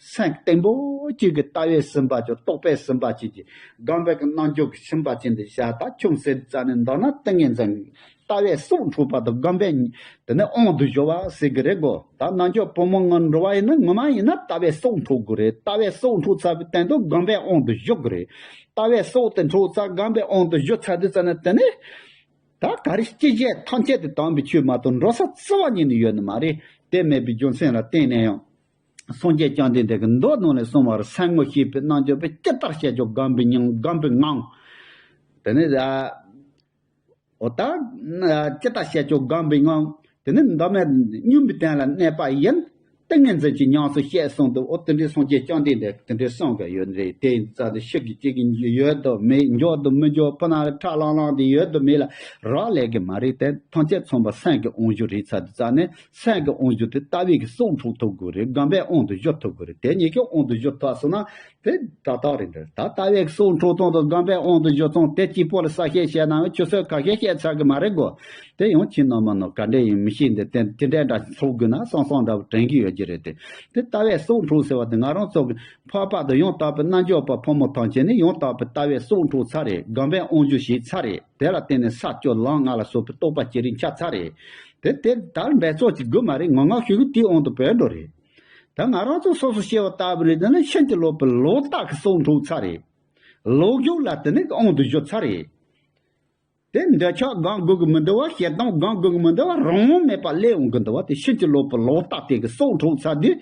སེམས་བརྟན་པོ་གཅིག་གི་ལྟ་བས་ཟིན་པ་ཅིག་རྟོགས་པས་ཟིན་པ་ཅིག་གི་སྒོམ་པའི་གི་རྣལ་འབྱོར་གྱི་ཟིན་པ་ཅིག་འདི་བྱ་ད་ཁྱུང་གསེར་རྩ་ནས་འདོར་ན་ཏིང་ངེ་འཛིན་ལྟ་བས་སྲོག་འཕྲོག་པ་དང་སྒོམ་པས་དེ་ནས་དབང་དུ་གཞོལ་བ་ཟེར་གི་རེད་གོ། ད་རྣལ་འབྱོར་ཕོ་མོ་ངོ་འགྲོ་བ་ཡིན་ན་ངོ་མ་ཡིན་ན་ལྟ་བས་སྲོག་འཕྲོག་དགོས་རེད། ལྟ་བས་སྲོག་འཕྲོག་ཚར་བའི་སྟེང་དུ་སྒོམ་པས་དབང་དུ་གཞོལ་དགོས་རེད། ལྟ་བས་སྲོག་དེ་འཕྲོག་ཚར་སྒོམ་པས་དབང་དུ་གཞོལ་ཚར་དུས་ཙམ་ནས་དེ་ནས་ད་ག་རེ་ཅི་བྱས་ཐམས་ཅད་དེ་དམ་པའི་ཆོས་མ་གཏོགས་འགྲོ་ས་རྩ་བ་ཉིད་ནས་ཡོད་ནི་མ་རེད། དེ་མེད་པའི་རྒྱུ་མཚན་ལ་བརྟེན་ནས་ཡང་། སངས་རྒྱས་བཅོམ་ལྡན་འདས་ཀྱིས་མདོ་ནང་ནས་གསུངས་པར་སེམས་ངོ་ཤེས་པའི་རྣལ་འབྱོར་པས་ཇི་ལྟར་བཤད་ཀྱང་སྒོམ་པའི་ངང་སྒོམ་པའི་ངང་། དེ་ནས་ཨ། འོ་ད་ཇི་ལྟར་བཤད་ཀྱང་སྒོམ་པའི་ངང་། དེ་ནས་མདོ་སྨད་སྙོམས་པའི་སྟན་ལ་གནས་པ་ཡིན། ཏིང་ངེ་འཛིན་གྱི་ཉམས་སུ་བཤད་གསུངས་འདུག་འོ་དེ་འདྲའི་སངས་རྒྱས་བཅོམ་ལྡན་འདས་དེ་འདྲའི་གསུང་གི་ཡོད་རེད། དེ་ཡིན་ཙང་དེ་ཤི་གི་ཅི་གི་ཡོད་དོ་མེད། འཇོག་དོ་མི་འཇོག་ཕུ་ན་ཁྲག་ལང་ལང་དེ་ཡོད་དོ་མེད་ལ་རག་ལས་ཀྱི་མ་རེད། དེ་ཐམས་ཅད་མཚོན་པ་སེམས་ཀྱི་དབང་ཕྱུག་རེད་ཚར་དུས་ཙང་ནས། སེམས་ཀྱི་དབང་ཕྱུག་དེ་ལྟ་བའི་གི་སྲོག་འཕྲོག་ཐུབ་དགོས་རེད། སྒོམ་པའི་དབང་དུ་གཞོལ་ཐུབ་དགོས་རེད། དེ་གཉིས་ཀྱི་དབང་དུ་གཞོལ་ཐུབ་སོང་ན་དེ་ཏག་ཏག་རེད་འདྲ། ད་ལྟ་བའི་གི་སྲོག་འཕྲོག་སྟངས་དང་སྒོམ་པའི་དབང་དུ་གཞོལ་སྟངས་དེ་གཅིག་པོ་ལ་གསལ་བཤད་བྱས་ན་ཆུ་ཚོད་ཁ་ཤས་བཤད་ཚར་གི་མ་རེད་གོ། དེ་ཡང་ཁྱེད་རྣམ་པ་ནང་ག་འདྲས་ཡིན་མི་ཤེས་འདི་དེ་དེ་འདྲས་འདྲ་འཕྲོག་དགོས་ན་སང་སང་འདྲ་བོ་དྲན་གི་ཡོད་ཀྱི་རེད། དེ་དེ་ལྟ་བའི་སྲོག་འཕྲོག་ཟེར་བ་དེ་ང་རང་ཚོ་གི་འཕགས་པ་དང་ཡང་དག་པའི་རྣལ་འབྱོར་པ་ཕོ་མོ་ཐམས་ཅད་ནི་ཡང་དག་པའི་ལྟ་བའི་སྲོག་འཕྲོག་ཚར་རེད། སྒོམ་པའི་དབང་སྒྱུར་བྱས་ཚར་རེད། དེ་ལ་བརྟེན་ནས་ས་བཅུ་ལམ་ལྔ་ལ་སོགས་པའི་རྟོགས་པ་ཅི་རིགས་འཆར་ཚར་རེད། དེ་དེ་ལྟར་འབད་རྩོལ་གྱི་དགོས་མ་རེད། ངང་ངམ་ཤུགས་ཀྱིས་དེའི་དབང་དུ་བྱས་འགྲོ་རེད། ད་ང་རང་ཚོ་སོ་སོ་ཤེས་པ་ལྟ་བུ་རེད། དེ་ནི་ཕྱིན་ཅི་ལོག་པའི་ལོག་ལྟ་གི་སྲོག་འཕྲོག་ཚར་རེད། ལོག་ཞུགས་ལ་དེ་ནི་དབང་དུ་གཞོལ་ཚར་རེད། དེ་འདོད་ཆགས་སྒོམ་དགོས་ཀྱི་མི་འདུག་བ། ཞེ་སྡང་སྒོམ་དགོས་ཀྱི་མི་འདུག་བ། རང་དབང་མེད་པ་སླེབས་འོང་གི་འདུག་བ། དེ་ཕྱིན་ཅི་ལོག་པའི་ལོག་ལྟ་དེ་གི་སྲོག་འཕྲོག་ཚར་དུས།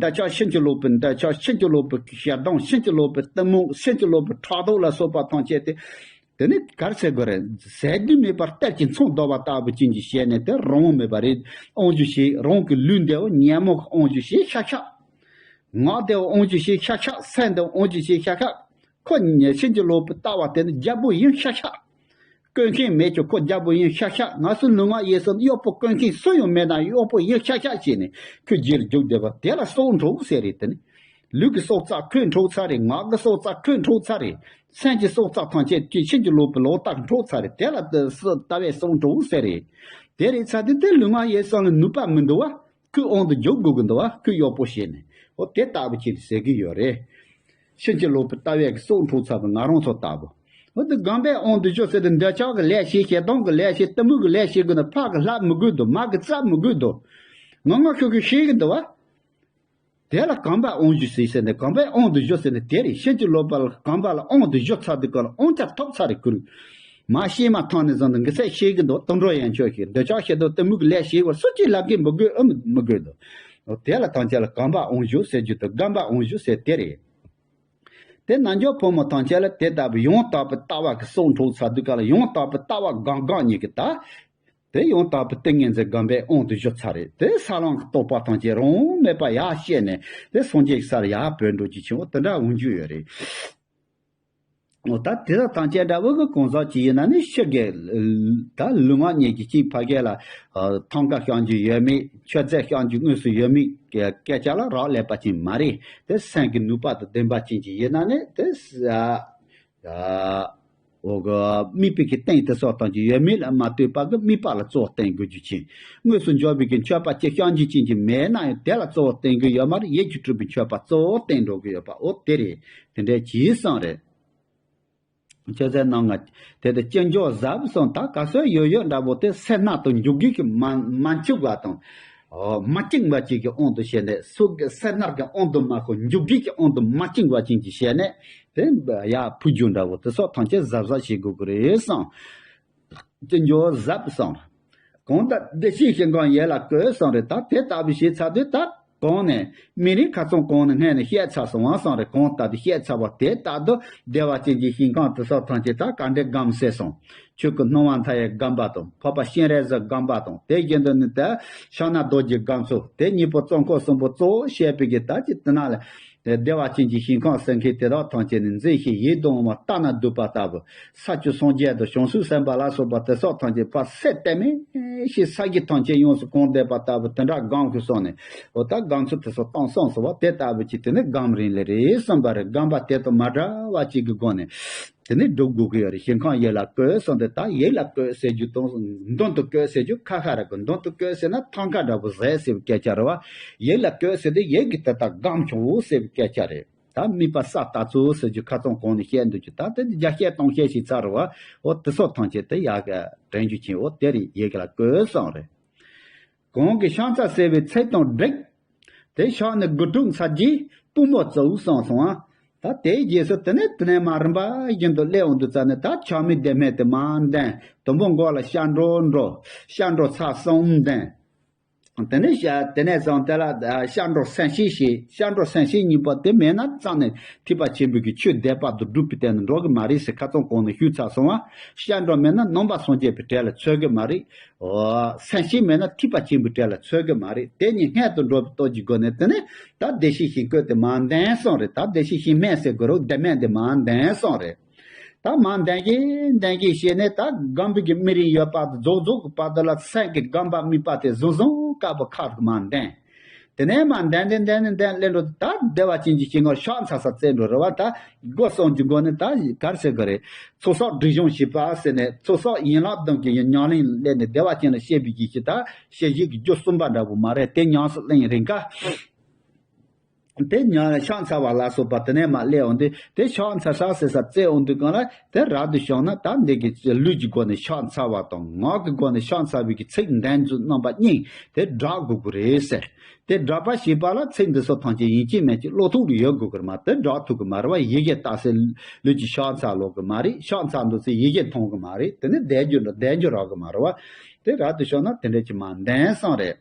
འདོད་ཆགས་ཕྱིན་ཅི་ལོག་པའི་འདོད་ཆགས། ཕྱིན་ཅི་ལོག་པའི་ཞེ་སྡང་། ཕྱིན་ཅི་ལོག་པའི་གཏི་མུག་ཕྱིན་ཅི་ལོག་པའི་ཕྲག་དོག་ལ་སོགས་པ་ཐམས་ཅད་དེ། དེ་ནི་ག་རེ་ཟེར་དགོས་རེད། ཟད་དུས་མེད་པར་གཏེར་གྱི་མཚོ་བརྡོལ་བ་ལྟ་བུ་ཅན་གྱི་ཞལ་ནས་དེ་རང་དབང་མེད་པ་རེད། དབང་སྒྱུར་བྱེད་རང་གི་ལུས་འདི་བ་ཉོན་མོངས་ཀྱི་དབང་སྒྱུར་བྱེད་ཤག་ཤག་ངག་འདི་བ་དབང་སྒྱུར་བྱེད་ཤག་ཤག་སེམས་འདི་བ་དབང་སྒྱུར་བྱེད་ཤག་ཤག་ཁོ་ཉེ་ཕྱིན་ཅི་ལོག་པའི་ལྟ་བ་དེ་ནི་རྒྱལ་པོ་ཡིན་ཤག་ཤག་བཀོལ་མཁན་མེད་ཀྱང་ཁོ་རྒྱལ་པོ་ཡིན་ཤག་ཤག་ང་ཚོ་ལུས་ངག་ཡིད་གསུམ་གཡོག་པོ་བཀོལ་མཁན་སུ་ཡང་མེད་ན་གཡོག་པོ་ཡིན་ཤག་ཤག་བྱས་ནས་ཁོའི་རྗེས་ལ་རྒྱུག་བསྡད་པ་དེ་ལ་སྲོག་འཕྲོག་ཟེར་རེད། དེ་ནི། ལུས་ཀྱི་སྲོག་རྩ་ཁོས་འཕྲོག་ཚར་རེད། ངག་གི་སྲོག་རྩ་ཁོས་འཕྲོག་ཚར་རེད། སེམས་ཀྱི་སྲོག་རྩ་ཐམས་ཅད་ཀྱིས་ཕྱིན་ཅི་ལོག་པའི་ལོག་ལྟ་འཕྲོག་ཚར་རེད། དེ་ལ་ལྟ་ལྟ་བའི་སྲོག་འཕྲོག་ཟེར་རེད། དེ་རེད་ཚར་དུས་དེ་ལུས་ངག་ཡིད་གསུམ་ལ་ནུས་པ་མི་འདུག་བ། ཁོའི་དབང་དུ་འཇུག་དགོས་ཀྱི་འདུག་བ། ཁོའི་གཡོག་པོ་བྱས་ནས། འོ་དེ་ལྟ་བུ་ཅིག་ཟེར་གྱི་ཡོད་རེད། ཕྱིན་ཅི་ལོག་པའི་ལྟ་བའི་སྲོག་འཕྲོག་ཚར་བའི་ང་རང་ཚོ་ལྟ་བུ། འོ་དེ་སྒོམ་པའི་དབང་དུ་གཞོལ་ཟེར་དུས་འདོད་ཆགས་ཀྱི་ལས་བྱེད། ཞེ་སྡང་གི་ལས་བྱེད། གཏི་མུག་གི་ལས་བྱེད་དགོས་ན་ཕར་གི་ལྷ་མི་དགོས་འདུག་མར་གི་རྩ་མི་དགོས་འདུག་ངང་ངམ་ཤུགས་ཀྱིས་ཤེས་ཀྱི་འདུག་བ། དེ་ལ་སྒོམ་པ་དབང་སྒྱུར་ཟེར་ཟེར་ནས་སྒོམ་པའི་དབང་དུ་གཞོལ་ཟེར་ནས་དེ་རེད། ཕྱིན་ཅི་ལོག་པ་ལ་སྒོམ་པ་ལ་དབང་དུ་གཞོལ་ཚར་དུས་སྐབས་ལ་དབང་ཆ་ཐོབ་ཚར་རེད་ཁོ་རང་། མ་ཤེས་མ་ཐག་ནས་བཟུང་སྟེ་འགི་སེ་ཤེས་ཀྱི་འདུག་དུད་འགྲོ་ཡན་ཆོད་ཀྱིས་འདོད་ཆགས་ཞེ་སྡང་གཏི་མུག་གི་ལས་བྱེད་པར་སུ་གཅིག་ལབ་ཀྱི་མི་དགོས། ཨ་མི་མི་དགོས་འདུག་དེ་ལ་ཐམས་ཅད་ལ་སྒོམ་པ་དབང་སྒྱུར་ཟེར་རྒྱུ་དང་སྒོམ་པ་དབང་སྒྱུར་ཟེར་དེ་རེད། དེ་རྣལ་འབྱོར་ཕོ་མོ་ཐམས་ཅད་ལ་དེ་ལྟ་བུའི་ཡང་དག་པའི་ལྟ་བ་གི་སྲོག་འཕྲོག་ཚར་དུས་སྐབས་ལ་ཡང་དག་པའི་ལྟ་བ་སྒོམ་སྒོམ་གཉིས་ཀྱི་ད། དེ་ཡང་དག་པའི་ཏིང་ངེ་འཛིན་སྒོམ་པའི་དབང་དུ་གཞོལ་ཚར་རེད། དེ་ས་ལམ་གྱི་རྟོགས་པ་ཐམས་ཅད་རང་དབང་མེད་པ་ཡར་བཤད་ནས་དེ་སངས་རྒྱས་ཀྱི་སར་ཡར་བོད་འགྲོ་རྒྱུ་ཆེན་པོ་དེ་འདྲ་འོང་རྒྱུ་ཡོད་རེད། འོ་ད་དེ་དག་ཐམས་ཅད་འདྲ་བོ་གི་གང་ཟག་ཅིག་ཡིན་ན་ནི་ཕྱི་རྒྱལ་ད་ལུས་ངག་གཉིས་ཀྱི་གཅིག་ཕ་གི་ལ་ཐང་ག་བཤམས་རྒྱུ་ཡོད་མེད། མཆོད་རྫས་བཤམས་རྒྱུ་དངོས་སུ་ཡོད་མེད་སྐད་ཆ་ལ་རག་ལས་པ་ཅན་མ་རེད། དེ་སེམས་ཀྱི་ནུས་པ་དང་ལྡན་པ་ཅན་ཅིག་ཡིན་ན་ནི་དེ། ཨ། འོ་གི་དམིགས་པའི་གི་རྟེན་དེ་སོགས་དང་གི་ཡོད་མེད་ལ་མ་ལྟོས་པ་གི་དམིགས་པ་ལ་གཙོ་བོ་བསྟན་དགོས་རྒྱུ་ཅན། དངོས་སུ་འབྱོར་བའི་གི་མཆོད་པ་ཅིག་བཤམས་རྒྱུ་ཅན་གྱི་མེད་ན་ཡང་དེ་ལ་གཙོ་བོ་བསྟན་གི་ཡོད་མ་རེད། ཡིད་ཀྱིས་སྤྲུལ་པའི་མཆོད་པ་གཙོ་བོ་བསྟན་འགྲོ་གི་ཡོད་པ་འོ་དེ་རེད། དེ་འདྲའི་གྱིས་གསུངས་རེད། མཆོད་རྫས་རྣམ་ལྔ་དེ་དང་ཅི་འབྱོར་ཟབ་གསུངས། ད་ག་ཚོད་ཡོད་ཡོད་འདྲ་པོ་དེ་སེར་སྣ་དང་འཇུག་སྒེག་གིས་མ་མ་འཇུག་པ་དང་། ཨོ་མ་བཅིངས་པ་ཅིག་གི་དབང་དུ་བྱས་ནས་སུ་གི་སེར་སྣ་གི་དབང་དུ་མ་ཁོ་འཇུག་སྒེག་གི་དབང་དུ་མ་བཅིངས་པ་ཅན་གྱི་བྱས་ནས། དེ་ཡར་ཕུལ་རྒྱུ་འདྲ་པོ་དེ་སོགས་ཐམས་ཅད་གཟབ་གཟབ་བྱེད་དགོས་ཀྱི་རེད་གསུངས། དེ་འབྱོར་ཟབ་གསུངས། གང་ལྟར་བདེ་གཤེགས་ཞིང་ཁམས་ཡིད་ལ་བཀོད་གསུངས་རེད། ད་དེ་ལྟ་བུ་བྱས་ཚར་དུས་ད་གོང་ནས་མི་རིགས་ཁ་ཚང་གོང་ནས་སྔས་ནས་བཤད་ཚར་སོང་བ་གསུངས་རེད། གང་ལྟར་དུ་བཤད་ཚར་བ་དེ་ལྟར་དུ་བདེ་བ་ཅན་གྱི་ཞིང་ཁམས་དེ་སོགས་ཐམས་ཅད་ད་ག་འདྲའི་སྒོམ་ཟེར་སོང་། ཆོས་སྐུ་སྣང་བ་མཐའ་ཡས་སྒོམ་པ་དང་། འཕགས་པ་སྤྱན་རས་གཟིགས་སྒོམ་པ་དང་། དེ་བཞིན་དུ་ནི་ད་ཕྱག་ན་རྡོ་རྗེ་སྒོམ་ཚུལ། དེ་གཉིས་པོ་གཙོ་འཁོར་གསུམ་པོ་གཙོ་བོ་བཤད་པའི་གི་ད་ཅི་དེ་ན་ལ། བདེ་བ་ཅན་གྱི་ཞིང་ཁམས་ཟེར་མཁན་དེ་དག་ཐམས་ཅད་ནི་མཛེས་ཤིང་ཡིད་དུ་འོང་བ་ལྟ་ན་སྡུག་པ་ལྟ་བུ། ས་བཅུ་སངས་རྒྱས་དང་བྱང་ཆུབ་སེམས་དཔའ་ལ་སོགས་པ་དེ་སོགས་ཐམས་ཅད་ཕར་སེ་གཏད་མེད་ཞིག་ས་གཞི་ཐམས་ཅད་ཡོངས་སུ་གང་བསྡད་པ་ལྟ་བུ་དེ་འདྲ་སྒོམ་དགོས་སོང་ནས། འོ་ད་སྒོམ་ཚུལ་དེ་སོགས་གཏོང་སོང་ཟེར་བ་དེ་ལྟ་བུ་ཅིག་དེ་ནི་སྒོམ་རིམ་ལས་རེད་གསུངས་པ་རེད། སྒོམ་པ་དེ་དང་མ་འདྲ་བ་ཅིག་གི་སྒོ་ནས། དེ་ནས་སྒྲུབ་དགོས་ཀྱི་ཡོད་རེད། ཞིང་ཁམས་ཡིད་ལ་བཀོད་གསུངས་ཏེ་ད་ཡིད་ལ་བཀོད་ཟེར་རྒྱུ་དང་མདུན་དུ་བཀོད་ཟེར་རྒྱུ་ཁ་ཁ་རེད་གོ། མདུན་དུ་བཀོད་ཟེར་ན་ཐང་ཀ་འདྲ་པོ་ཟེར་ཟེར་བའི་སྐད་ཆ་རེད་བ། ཡིད་ལ་བཀོད་ཟེར་དུས་ཡིད་ཀྱིས་དེ་ལྟར་སྒོམ་ཆོག་ཟེར་བའི་སྐད་ཆ་རེད། ད་དམིགས་པ་ས་ལྟ་ཚུལ་ཟེར་རྒྱུ་ཁ་ཚང་གོང་ནས་བཤད་འདུག་རྒྱུ་ད་དེ་བརྒྱ་བཤད་སྟོང་བཤད་ཞིག་ཚར་རེད་བ། འོ་དེ་སོགས་ཐམས་ཅད་དེ་ཡག་གི་དྲན་རྒྱུ་ཆེན། འོ་དེ་རེད་ཡིད་ལ་བཀོད་གསུངས་རེད། གོང་གི་ཕྱག་འཚལ་ཟེར་བའི་ཚིག་དང་འགྲིག་དེ་ཕྱག་ནི་དགུ་ཕྲུགས་འཚལ་རྗེས་པུས་མོ་བཙུགས་གསུངས་སོང་ང་། ད་དེའི་རྗེས་སུ་དེ་ནས་དེ་ནས་མར་རིམ་པ་བཞིན་དུ་སླེབས་འོང་དུས་ཙ་ནས་ད་ཕྱག་མིག་བདེ་སྨད་དེ་མར་འདོན། དུམ་བུ་མགོ་ལ་ཤར་འགྲོ་འགྲོ། ཤར་འགྲོ་ཚར་གསུམ་འདོན། དེ་ནས་ཤ་དེ་ནས་བཟུང་དེ་ལ་ཤ་འགྲོ་སེམས་ཤེས་ཤེས། ཤ་འགྲོ་སེམས་ཤེས་གཉིས་པོ་དེ་མེད་ན་རྩ་ནས་ཐེག་པ་ཆེན་པོའི་གི་ཆོས་སྡེ་པ་དང་སྒྲུབ་པའི་སྟེང་ནས་འགྲོ་གི་མ་རེད་ཟེར་ཁ་ཚང་གོང་ནས་ཞུས་ཚར་སོང་བ། ཤ་འགྲོ་མེད་ན་ནང་པ་སངས་རྒྱས་པའི་གྲལ་ལ་ཚུད་གི་མ་རེད། འོ། སེམས་ཤེས་མེད་ན་ཐེག་པ་ཆེན་པོའི་གྲལ་ལ་ཚུད་གི་མ་རེད། དེ་གཉིས་སྔོན་དུ་འགྲོ་བའི་སྟོབས་ཀྱི་སྒོ་ནས་དེ་ནས་ད་བདེ་གཤེགས་ཞིང་བཀོད་དེ་མར་འདོན་སོང་རེད། ད་བདེ་གཤེགས་ཞིང་སྨན་ཟེར་དགོས་རོགས་བདེ་སྨན་དེ་མར་འདོན་སོང་རེད། ད་མར་འདོན་གིན་འདོན་གིན་བྱས་ནས་ད་སྒོམ་པའི་གི་སྨིན་རིམ་ཡོད་པ་དེ་རྫོགས་རྫོགས་ཀྱི་བར་དུ་ལ་སེམས་ཀྱི་སྒོམ་པ་དམིགས་པ་དེ་བཟང་བཟང་དཀར་པོ་ཁ་རུ་མར་འདོན། དེ་ནས་མར་འདོན་འདོན་འདོན་འདོན་འདོན་སླེབས་འགྲོ། ད་བདེ་བ་ཅན་གྱི་ཞིང་ཁམས་ཕྱག་འཚལ་ས་བཙལ་འགྲོ་རེད་བ། ད་སྒོ་གསུམ་གྱི་སྒོ་ནས་ད་ག་རེ་ཟེར་དགོས་རེད། ཚོགས་བསགས་སྒྲིབ་སྦྱོང་བྱེད་པ་ཟེར་ནས་ཚོགས་བསགས་ཡན་ལག་བདུན་གྱི་ཉམས་ལེན་སླེབས་ནས་བདེ་བ་ཅན་ལ་སྐྱེ་བའི་གི་ཞིག་ད་བཤད་གཞི་གི་རྒྱུ་གསུམ་པ་འདྲ་བོ་མ་རེད། དེ་ཉམས་སུ་ལེན་རན་ཁ། དེ་ཉམས་ཕྱག་འཚལ་བ་ལ་སོགས་པ་དེ་ནས་མར་སླེབས་འོང་དུས། དེ་ཕྱག་འཚལ་ས་ཟེར་ས་བཙལ་འོང་དུས་གང་ལ་དེ་རབ་ཏུ་བྱུང་ན་ད་འདི་གི་ལུས་ཀྱི་སྒོ་ནས་ཕྱག་འཚལ་བ་དང་ངག་གི་སྒོ་ནས་ཕྱག་འཚལ་བའི་གི་ཚིག་འདོན་རྒྱུ་རྣམ་པ་གཉིས་དེ་སྦྲགས་དགོས་ཀྱི་རེད་ཟེར། དེ་སྦྲགས་པ་བྱེད་པ་ལ་ཚིག་འདི་ཚོ་ཐམས་ཅད་ཡིན་གཅིག་མིན་གཅིག་བློ་ཐུག་ལ་ཡོད་དགོས་ཀྱི་རེད་མ། དེ་སྦྲགས་ཐུབ་ཀྱི་མ་རེད་བ། ཡི་གེ་བཏགས་སའི་ལུས་ཀྱི་ཕྱག་འཚལ་ལོག་གི་མ་རེད། ཕྱག་འཚལ་འདུག་ཚེ་ཡི་གེ་མཐོང་གི་མ་རེད། དེ་ནི་བསྡད་རྒྱུ་འདྲ་བསྡད་རྒྱུ་རག་གི་མ་རེད་བ། དེ་རབ་ཏུ་བྱུང་ན་དེ་འདྲ་ཅིག་མར་འདོན་བསམ་རེད།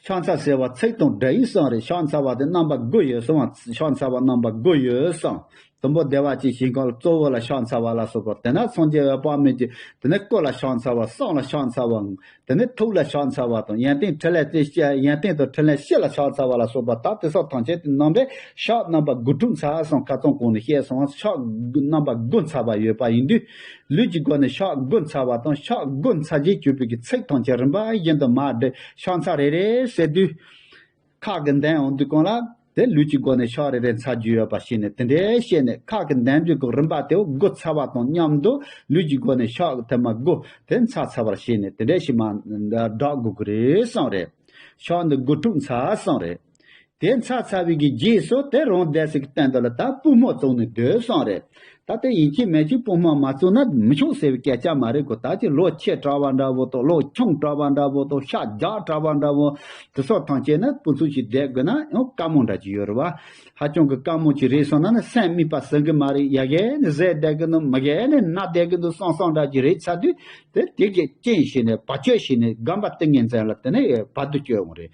ཕྱག་འཚལ་ཟེར་བ་ཚིག་དང་སྦྲགས་ཡིན་བསམ་རེད། ཕྱག་འཚལ་བ་དེ་རྣམ་པ་དགུ་ཡོད་བསམ། ཕྱག་འཚལ་བ་རྣམ་པ་དགུ་ཡོད་བསམ། དང་པོ་བདེ་བ་ཅན་ཞིང་ཁམས་ལ་གཙོ་བོ་ལ་ཕྱག་འཚལ་བ་ལ་སོགས་པ། དེ་ནས་སངས་རྒྱས་འོད་དཔག་མེད་ཀྱི། དེ་ནས་སྐུ་ལ་ཕྱག་འཚལ་བ། བསམ་ལ་ཕྱག་འཚལ་བ། དེ་ནས་ཐུགས་ལ་ཕྱག་འཚལ་བ་དང་ཡོན་ཏན་ཕྲིན་ལས་དེ་ཡོན་ཏན་དང་ཕྲིན་ལས་བཞི་ལ་ཕྱག་འཚལ་བ་ལ་སོགས་པ། ད་དེ་སོགས་ཐམས་ཅད་དེ་རྣམ་པའི་ཕྱག་རྣམ་པ་དགུ་ཐུག་འཚལ་སོང་། ཁ་ཚང་གོང་ནས་བཤད་སོང་། ཕྱག་རྣམ་པ་དགུ་འཚལ་བ་ཡོད་པ་ཡིན་དུས། ལུས་ཀྱི་སྒོ་ནས་ཕྱག་དགུ་འཚལ་བ་དང་། ཕྱག་དགུ་འཚལ་རྗེས་གྱུར་པའི་གི་ཚིག་ཐམས་ཅད་རིམ་པ་བཞིན་དུ་མར་སྒྲིལ། ཕྱག་འཚལ་རེ་རེ་ཟེར་དུས། ཁ་གི་འདོན་འོང་དུས་གང་ལ་དེ་ལུས་ཀྱི་སྒོ་ནས་ཕྱག་རེ་རེ་འཚལ་རྒྱུ་ཡོད་པ་ཞིག་ནས། དེ་འདྲའི་བཤད་ནས་ཁ་གི་འདོན་དུས་ཀྱི་རིམ་པ་དེ་དགུ་འཚལ་བ་དང་མཉམ་དུ་ལུས་ཀྱི་སྒོ་ནས་ཕྱག་ཐེངས་མ་དགུ་དེ་འཚལ་འཚལ་བར་བཤད་ནས། དེ་འདྲའི་ཞིག་མར་སྦྲགས་དགོས་ཀྱི་རེད་བསམ་རེད། ཕྱག་འདི་དགུ་ཐུག་འཚལ་བསམ་རེད། དེ་འཚལ་ཚར་བའི་གི་རྗེས་སུ་དེ་རང་བསྡད་ས་གི་སྟེང་དུ་ལ་ད་པུས་མོ་བཙུགས་ནས་སྡོད་བསམ་རེད། ད་དེ་ཡིན་གཅིག་མིན་གཅིག་པུས་མོ་མ་བཙུགས་ན་མི་ཆོག་ཟེར་བའི་སྐད་ཆ་མ་རེད་གོ། ད་ཅི་ལོ་ཆེ་དྲགས་པ་འདྲ་བོ་དང་། ལོ་ཆུང་དྲགས་པ་འདྲ་བོ་དང་། ཤ་རྒྱགས་དྲགས་པ་འདྲ་བོ། དེ་སོགས་ཐམས་ཅད་ནི་པུས་མོ་ཅིག་བསྡད་དགོས་ན་ཡང་དཀའ་མོ་འདྲ་ཅིག་ཡོད་རེད་བ། ཧ་ཅང་གི་དཀའ་མོ་ཅིག་རེད་སོང་ན་ནི་སེམས་དམིགས་པ་ཟིན་གི་མ་རེད། ཡ་གས་ནི་བཟས་བསྡད་གི་འདུག་མ་གས་ནི་ན་བསྡད་གི་འདུག་བསམ་བསམ་འདྲ་ཅིག་རེད་ཚར་དུས། དེ་དེ་གི་རྐྱེན་བྱས་ནས་བར་ཆད་བྱས་ནས་སྒོམ་པ་ཏིང་ངེ་འཛིན་ལ་དེ་ནས་བར་དུ་གཅོད་འོང་རེད།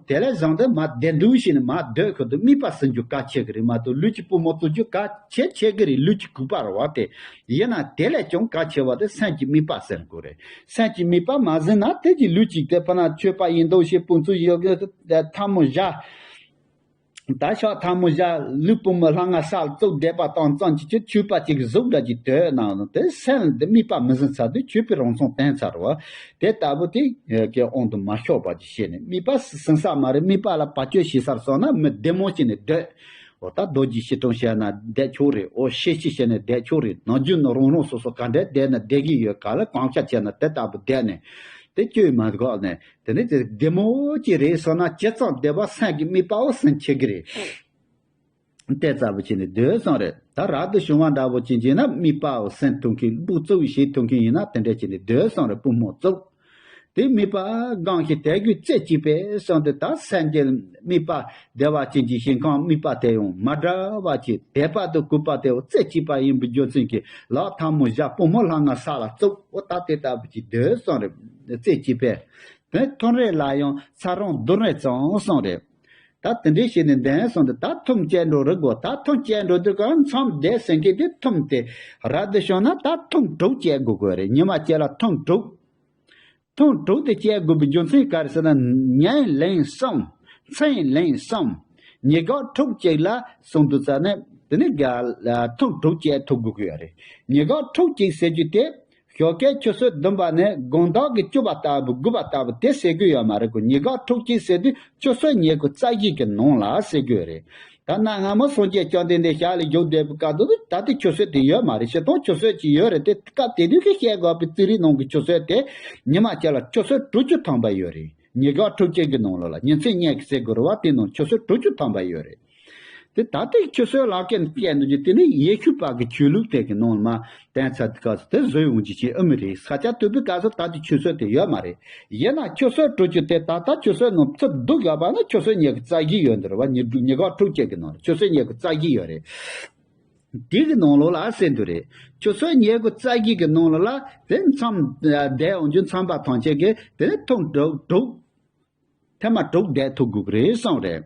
དེ་ལས་བཟང་དུ་མ་བདེ་འདུག་ཞིག་ནི་མ་སྡོད་ཁུལ་དུ་དམིགས་པ་ཟིན་རྒྱུ་གལ་ཆེ་གི་རེད་མ་གཏོགས། ལུས་ཀྱི་པུས་མོ་བཙུགས་རྒྱུ་གལ་ཆེ་ཆེ་གི་རེད། ལུས་ཀྱི་གུས་པ་རེད་བ་དེ། ཡིན་ན་དེ་ལས་ཀྱང་གལ་ཆེ་བ་དེ་སེམས་ཀྱི་དམིགས་པ་ཟིན་དགོས་རེད། སེམས་ཀྱི་དམིགས་པ་མ་ཟིན་ན་དེ་གི་ལུས་ཀྱི་དེ་ཕ་ན་མཆོད་པ་ཡིན་མདོག་བྱས་པུས་མོ་ཡོད་གི་ཐལ་མོ་སྦྱར། ད་ཕྱག་ཐལ་མོ་སྦྱར། ལུས་པུས་མོ་ལྷ་ང་ས་ལ་བཙུགས་བསྡད་པ་དང་ཙམ་གྱིས་ཀྱི་མཆོད་པ་ཅིག་གཟུགས་འདྲ་ཅིག་དོད་གནང་ནས་དེ་སེམས་དེ་དམིགས་པ་མི་ཟིན་ཚར་དུས་མཆོད་པའི་རང་མཚང་བསྟན་ཚར་བ། དེ་ལྟ་བུ་དེ་གི་དབང་དུ་མ་ཤོར་བ་ཅིག་བྱས་ནས། དམིགས་པ་ཟིན་ས་མ་རེད། དམིགས་པ་ལ་བར་ཆད་བྱེད་སར་སོང་ན་མི་བདེ་མོ་བྱས་ནས་སྡོད། འོ་ད་རྡོ་རྗེ་ཤེལ་དྲུང་བྱས་ན་བསྡད་ཆོག་རེད། འོ་ཤེལ་ཕྱེ་བྱས་ནས་བསྡད་ཆོག་རེད། ནམ་རྒྱུན་ནི་རང་རང་སོ་སོ་ག་འདྲ་བསྡད་ན་བསྡད་ཀྱི་ཡོད། ག་ལ་གང་ཤ་བྱས་ན་དེ་ལྟ་བུ་བསྡད་ནས་དེ་བཅོས་མ་དགོས་ནས། དེ་ནས་དེ་བདེ་མོ་ཅིག་རེད་སོང་ན་ཇི་ཙམ་བདེ་བ་སེམས་ཀྱི་དམིགས་པའོ་ཟིན་ཆེ་གི་རེད། དེ་ལྟ་བུ་བྱས་ནས་སྡོད་སོང་རེད། ད་རབ་ཏུ་བྱུང་བ་འདྲ་བོ་ཅིག་བྱས་ན་དམིགས་པའོ་ཟིན་ཐུབ་མཁན། སྦུག་བཙུགས་བྱེད་ཐུབ་མཁན་ཡིན་ན་དེ་འདྲ་བྱས་ནས་སྡོད་སོང་རེད། པུས་མོ་བཙུགས། དེ་དམིགས་པ་སྒང་ཞིག་དལ་བུས་རྩེ་གཅིག་པས་སོང་སྟེ། ད་སེམས་ཀྱི་དམིགས་པ་བདེ་བ་ཅན་གྱི་ཞིང་ཁམས་དམིགས་པ་དེ་ཡང་མ་འདྲ་བ་ཅིག་དད་པ་དང་གུས་པ་དེ་རྩེ་གཅིག་པ་ཡིན་པའི་རྒྱུ་མཚན་གྱིས་ལག་ཐལ་མོ་སྦྱར། པུས་མོ་ལྷ་ང་ས་ལ་བཙུགས། འོ་ད་དེ་ལྟ་བུ་ཅིག་སྡོད་སོང་རེད། རྩེ་གཅིག་པས། དེ་ཐུན་རེ་ལ་ཡང་ཚར་རོང་བདུན་རེ་ཙམ་སོང་རེད། ད་དེ་འདྲའི་བྱས་ནས་འདོན་སོང་སྟེ། ད་ཐུན་བཅད་འགྲོ་རེད་གོ། ད་ཐུན་བཅད་འགྲོ་དུས་གང་མཚམས་བསྡད་ཟིན་མཁན་དེ་ཐུན་དེ་རབ་ཏུ་བྱུང་ན་ད་ཐུན་དྲུག་བཅད་དགོས་དགོས་རེད། ཉི་མ་གཅིག་ལ་ཐུན་དྲུག་ཐུན་དྲུག་དེ་བཅད་དགོས་པའི་རྒྱུ་མཚན་ག་རེ་ཟེར་ན། ཉིན་གླེང་གསུམ། མཚན་གླེང་གསུམ། ཉིན་གང་ཕྲུགས་གཅིག་ལ་གསུམ་དུ་བཙལ་ནས་དེ་ནས་ག་ལ་ཐུན་དྲུག་བཅད་ཐུབ་དགོས་ཀྱི་ཡོད་རེད། ཉིན་གང་ཕྲུགས་གཅིག་ཟེར་རྒྱུ་དེ་ཞོགས་ཀའི་ཆུ་ཚོད་བདུན་པ་ནས་དགོང་དག་གི་བཅུ་པ་ལྟ་བུ་དགུ་པ་ལྟ་བུ་དེ་ཟེར་དགོས་ཡོད་མ་རེད་གོ། ཉིན་གང་ཕྲུགས་གཅིག་ཟེར་དུས་ཆུ་ཚོད་ཉི་ཤུ་རྩ་བཞི་གི་ནང་ལ་ཟེར་དགོས་རེད། ད་གནའ་སྔ་མོ་སངས་རྒྱས་བཅོམ་ལྡན་འདས་ཞལ་ལ་བཞུགས་བསྡད་པའི་སྐབས་དུ་ད་ལྟའི་ཆུ་ཚོད་དེ་ཡོད་མ་རེད། སྤྱིར་བཏང་ཆུ་ཚོད་ཅིག་ཡོད་རེད་དེ། སྐབས་དེ་དུས་ཀྱི་བཤད་དགོས་པའི་རྩིས་རིག་ནང་གི་ཆུ་ཚོད་དེ་ཉི་མ་གཅིག་ལ་ཆུ་ཚོད་དྲུག་ཅུ་ཐམ་པ་ཡོད་རེད། ཉིན་གང་ཕྲུགས་གཅིག་གི་ནང་ལོགས་ལ་ཉིན་མཚན་གཉིས་ཀྱི་ཟེར་དགོས་རེད་བ། དེ་ནང་ཆུ་ཚོད་དྲུག་ཅུ་ཐམ་པ་ཡོད་རེད། དེ་ད་ལྟའི་ཆུ་ཚོད་ལག་ཁྱེར་སྤྲད་འདུག་ཅིང་། དེ་ནི་ཡེ་ཤུ་པ་གི་ཆོས་ལུགས་དེ་གི་ནང་ལ་མ་བསྟན་ཚར་དུས་སྐབས་སུ་དེ་བཟོས་ཡོང་རྒྱུ་ཞིག་ཨེ་མི་རེད། ས་ཆ་དེ་དུས་སྐབས་སུ་ད་ལྟའི་ཆུ་ཚོད་དེ་ཡོད་མ་རེད། ཡིན་ན་ཆུ་ཚོད་དྲུག་ཅུ་དེ་ད་ལྟ་ཆུ་ཚོད་ནང་ཚུད་འདུག་ཡོད་པ་ནི་ཆུ་ཚོད་ཉི་ཤུ་རྩ་བཞི་ཡོད་འདུག་རེད་བ། ཉི་ཉིན་གང་ཕྲུགས་གཅིག་གི་ནང་ལ་ཆུ་ཚོད་ཉི་ཤུ་རྩ་བཞི་ཡོད་རེད། དེ་གི་ནང་ལོགས་ལ་ཟེར་འདུག་རེད། ཆུ་ཚོད་ཉི་ཤུ་རྩ་བཞི་གི་ནང་ལོགས་ལ་དེ་མཚམས་བསྡད་འོང་རྒྱུ་ཚན་པ་ཐམས་ཅད་ཀྱིས་དེ་ནས་ཐུམ་དྲུག་དྲུག་ཐེངས་མ་དྲུག་བསྡད་ཐུབ་དགོས་ཀྱི་རེད་གསུངས་རེད།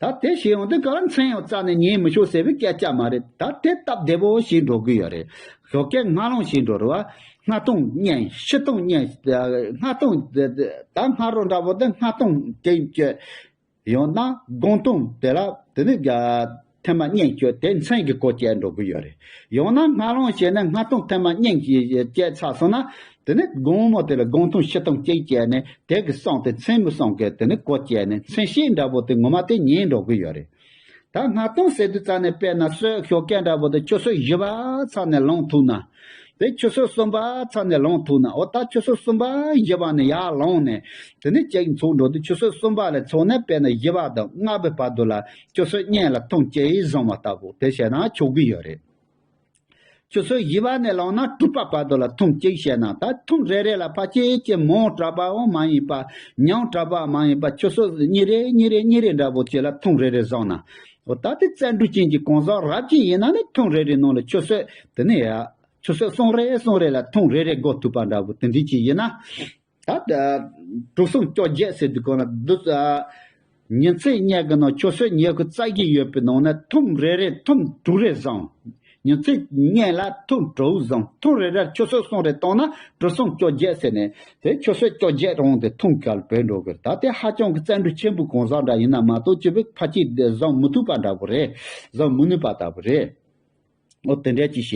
ད་དེ་བྱས་ཡོང་དུས་ག་ལ་མཚན་ཡང་རྩ་ནས་ཉན་མི་ཆོག་ཟེར་བའི་སྐད་ཆ་མ་རེད། ད་དེ་སྟབས་བདེ་པོ་ཞིག་འགྲོ་གི་ཡོད་རེད། ཞོགས་ཀས་སྔ་ལངས་ཞིག་འགྲོ་རེད་བ། སྔ་གཏོང་ཉན་ཕྱི་གཏོང་ཉན། སྔ་གཏོང་ད་སྔ་རོ་འདྲ་པོ་དེ་སྔ་གཏོང་དེ་བཅོས། ཡང་ན་དགོང་གཏོང་དེ་ལ་དེ་ནི་ཐེངས་མ་གཉིས་བཅོས་དེ་མཚན་གྱི་སྐོར་བཅད་འགྲོ་གི་ཡོད་རེད། ཡང་ན་སྔ་ལངས་བྱས་ནས་སྔ་གཏོང་ཐེངས་མ་གཉིས་བཅད་ཚར་སོང་ན། དེ་ནི་དགོང་མོ་དེ་ལ་དགོང་གཏོང་ཕྱི་གཏོང་གཅིག་བཅད་ནས་དེ་གི་སོང་སྟེ་མཚན་མི་སོང་གི་དེ་ནི་སྐོར་བཅད་ནས་མཚན་གཞི་འདྲ་པོ་དེ་ངོ་མ་དེ་ཉན་འགྲོ་གི་ཡོད་རེད། ད་སྔ་གཏོང་ཟེར་དུས་ཙ་ནས་དཔེར་ན་སྲོད་ཞོགས་ཀས་འདྲ་པོ་དེ་ཆུ་ཚོད་བཞི་པ་ཚར་ནས་ལངས་ཐུབ་ན། དེ་ཆུ་ཚོད་གསུམ་པ་ཚར་ནས་ལངས་ཐུབ་ན། འོ་ད་ཆུ་ཚོད་གསུམ་པ་བཞི་པ་ནས་ཡར་ལངས་ནས་དེ་ནས་གཅིག་འཚོགས་འགྲོ་དུས་ཆུ་ཚོད་གསུམ་པ་ལས་འཚོགས་ནས་དཔེར་ན་བཞི་པ་དང་ལྔ་པའི་བར་དུ་ལ་ཆུ་ཚོད་གཉིས་ལ་ཐུམ་གཅིག་བཟང་བ་ལྟ་བུ་དེ་བྱས་ན་ཆོག་གི་ཡོད་རེད། ཆུ་ཚོད་བཞི་པ་ནས་ལངས་ན་དྲུག་པ་བར་དུ་ལ་ཐུམ་གཅིག་བྱས་ན། ད་ཐུམ་རེ་རེ་ལ་ཕལ་ཆེར་ཅིག་མང་དྲགས་པའང་མ་ཡིན་པ། ཉུང་དྲགས་པ་མ་ཡིན་པ། ཆུ་ཚོད་གཉིས་རེ་གཉིས་རེ་གཉིས་རེ་འདྲ་པོ་ཅིག་ལ་ཐུམ་རེ་རེ་བཟང་ན། འོ་ད་དེ་བཙན་འཕྲུལ་ཅན་གྱི་གང་ཟག་རབ་ཅིག་ཡིན་ན་ནི་ཐུམ་རེ་རེ་ནང་ལ་ཆུ་ཚོད་དེ་ནས་ཡ། ཆུ་ཚོད་གསུམ་རེ་གསུམ་རེ་ལ་ཐུམ་རེ་རེ་འགོ་ཐུབ་པ་འདྲ་པོ་དེ་འདྲ་ཅིག་ཡིན་ན། ད་ལྟ་དྲུག་གསུམ་བཅོ་བརྒྱད་ཟེར་དུས་གོང་ན་འདུག་ཨ། ཉིན་མཚན་གཉིས་ཀྱི་ནང་ཆུ་ཚོད་ཉི་ཤུ་རྩ་བཞི་ཡོད་པའི་ནང་ནས་ཐུམ་རེ་རེ་ཐུམ་དྲུག་རེ་བཟང་། ཉིན་མཚན་གཉིས་ལ་ཐུམ་དྲུག་བཟང་། ཐུམ་རེ་རེར་ཆུ་ཚོད་གསུམ་རེ་བཏང་ན་དྲུག་གསུམ་བཅོ་བརྒྱད་ཟེར་ནས་དེ་ཆུ་ཚོད་བཅོ་བརྒྱད་རང་དེ་ཐུམ་ག་ལ་བུད་འགྲོ་གི་རེད། ད་དེ་ཧ་ཅང་གི་བཙན་འཕྲུལ་ཆེན་པོའི་གང་ཟག་འདྲ་ཡིན་ན་མ་གཏོགས་ཅི་བས་ཕལ་ཆེར་བཟང་མི་ཐུབ་པ་འདྲ་པོ་རེད། བཟང་མི་ནུས་པ་ལྟ་བུ་རེད། འོ་དེ་འདྲ་ཅིག་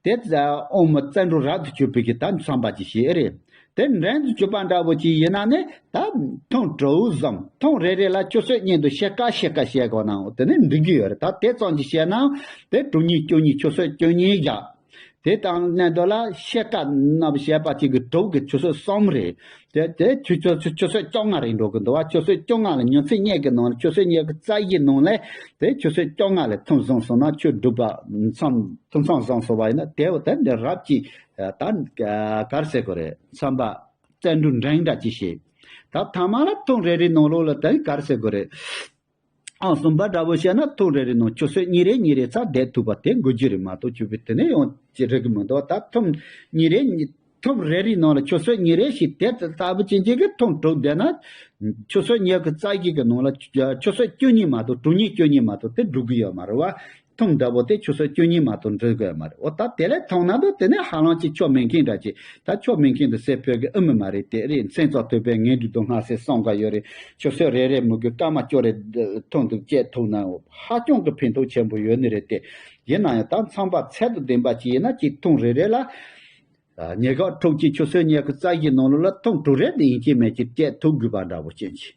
བྱས། དེ་ཨོ་མ་བཙན་འཕྲུལ་རབ་ཏུ་གྱུར་པའི་གི་ད་མཚམས་པ་ཅིག་བྱས་རེད། དེ་འབྲིང་དུ་གྱུར་པ་འདྲ་པོ་ཅིག་ཡིན་ན་ནི་ད་ཐུམ་དྲུག་བཟང་། ཐུམ་རེ་རེ་ལ་ཆུ་ཚོད་གཉིས་དང་ཕྱེད་ཀ་ཕྱེད་ཀ་བྱས་དགོས་ནའང་དེ་ནི་འགྲིག་གི་ཡོད་རེད། ད་དེ་ཙམ་ཅིག་བྱས་ནའང་དེ་དྲུག་གཉིས་བཅུ་གཉིས་ཆུ་ཚོད་བཅུ་གཉིས་བཞག་དེ་དང་གནས་འདོད་ལ་ཕྱེད་ཀ་ནབ་བྱས་པ་ཅིག་གི་དྲུག་གི་ཆུ་ཚོད་གསུམ་རེད། དེ་དེ་ཆུ་ཆུ་ཆུ་ཆུ་ཚོད་བཅོ་ལྔ་རེད་འགྲོ་གི་འདུག་བ། ཆུ་ཚོད་བཅོ་ལྔ་ལ་ཉིན་མཚན་གཉིས་ཀྱི་ནང་ལ་ཆུ་ཚོད་ཉི་ཤུ་རྩ་བཞི་ནང་ལས་དེ་ཆུ་ཚོད་བཅོ་ལྔ་ལ་ཐུམ་བཟང་སོང་ན་ཆུ་སྒྲུབ་པ་མཚམས་ཐུམ་སང་བཟང་སོང་བ་ཡིན་ན་དེ་འོ་དེ་འདི་རབ་ཀྱི་ད་ག་རེ་ཟེར་དགོས་རེད། མཚམས་པ་བཙན་འཕྲུལ་འབྲིང་འདྲ་ཅིག་བྱེད། ད་ཐ་མ་ལ་ཐུམ་རེ་རེ་ནང་ལོགས་ལ་དེ་ག་རེ་ཟེར་དགོས་རེད། ཨང་གསུམ་པ་འདྲ་པོ་བཤད་ན་ཐུམ་རེ་རེ་ནང་ཆུ་ཚོད་གཉིས་རེ་གཉིས་རེ་ཚར་བསྡད་ཐུབ་པ་དེ་དགོས་རྒྱུ་རེད་མ་གཏོགས་ཆུ་བེད་དེ་ནས་ཡང་ཅི་རེད་གི་མི་འདུག་ད་ཐུམ་གཉིས་རེ་གཉིས་ཐུམ་རེ་རེའི་ནང་ལ་ཆུ་ཚོད་གཉིས་རེ་ཞིག་དེ་ལྟ་བུ་ཅན་ཅིག་གི་ཐུམ་དྲུག་བསྡད་ན། ཆུ་ཚོད་ཉི་ཤུ་རྩ་བཞི་གི་ནང་ལ་ཆུ་ཆུ་ཚོད་བཅུ་གཉིས་མ་གཏོགས་དྲུག་གཉིས་བཅུ་གཉིས་མ་གཏོགས་དེ་འགྲོ་གི་ཡོད་མ་རེད་བ། ཐུམ་འདྲ་པོ་དེ་ཆུ་ཚོད་བཅུ་གཉིས་མ་གཏོགས་འགྲོ་གི་ཡོད་མ་རེད། འོ་ད་དེ་ལས་མཐོང་ན་དུ་དེ་ནས་ཧ་ལམ་ཅིག་ཆོ་མེད་མཁན་འདྲ་ཅིག་ད་ཆོ་མེད་མཁན་དུ་སེ་ཕོད་གི་ཨུ་མི་མ་རེད། དེ་རེད། མཚན་ཚོགས་ཐོས་པའི་ངན་འགྲོ་དུ་སྔ་སེ་སང་ག་ཡོད་རེད། ཆུ་ཚོད་རེ་རེ་མུ་གི་སྐར་མ་བཅུ་རེ་ཐུམ་དུ་བཅད་ཐུབ་ན་ཧ་ཅང་གི་ཕན་ཐོགས་ཆེན་པོ་ཡོད་ནི་རེད། དེ་ཡིན་ན་ཡང་ད་མཚམས་པ་ཚད་དུ་ལྡན་པ་ཅིག་ཡིན་ན་ཅིག་ཐུམ་རེ་རེ་ལ། ཉེ་ག་ཕྲུག་གཅིག་ཆུ་ཚོད་ཉི་ཤུ་རྩ་བཞི་ནང་ལོགས་ལ་ཐུམ་དྲུག་རེ་དེ་ཡིན་གཅིག་མིན་གཅིག་བཅད་ཐུབ་དགོས་པ་འདྲ་པོ་ཅན་ཅིག་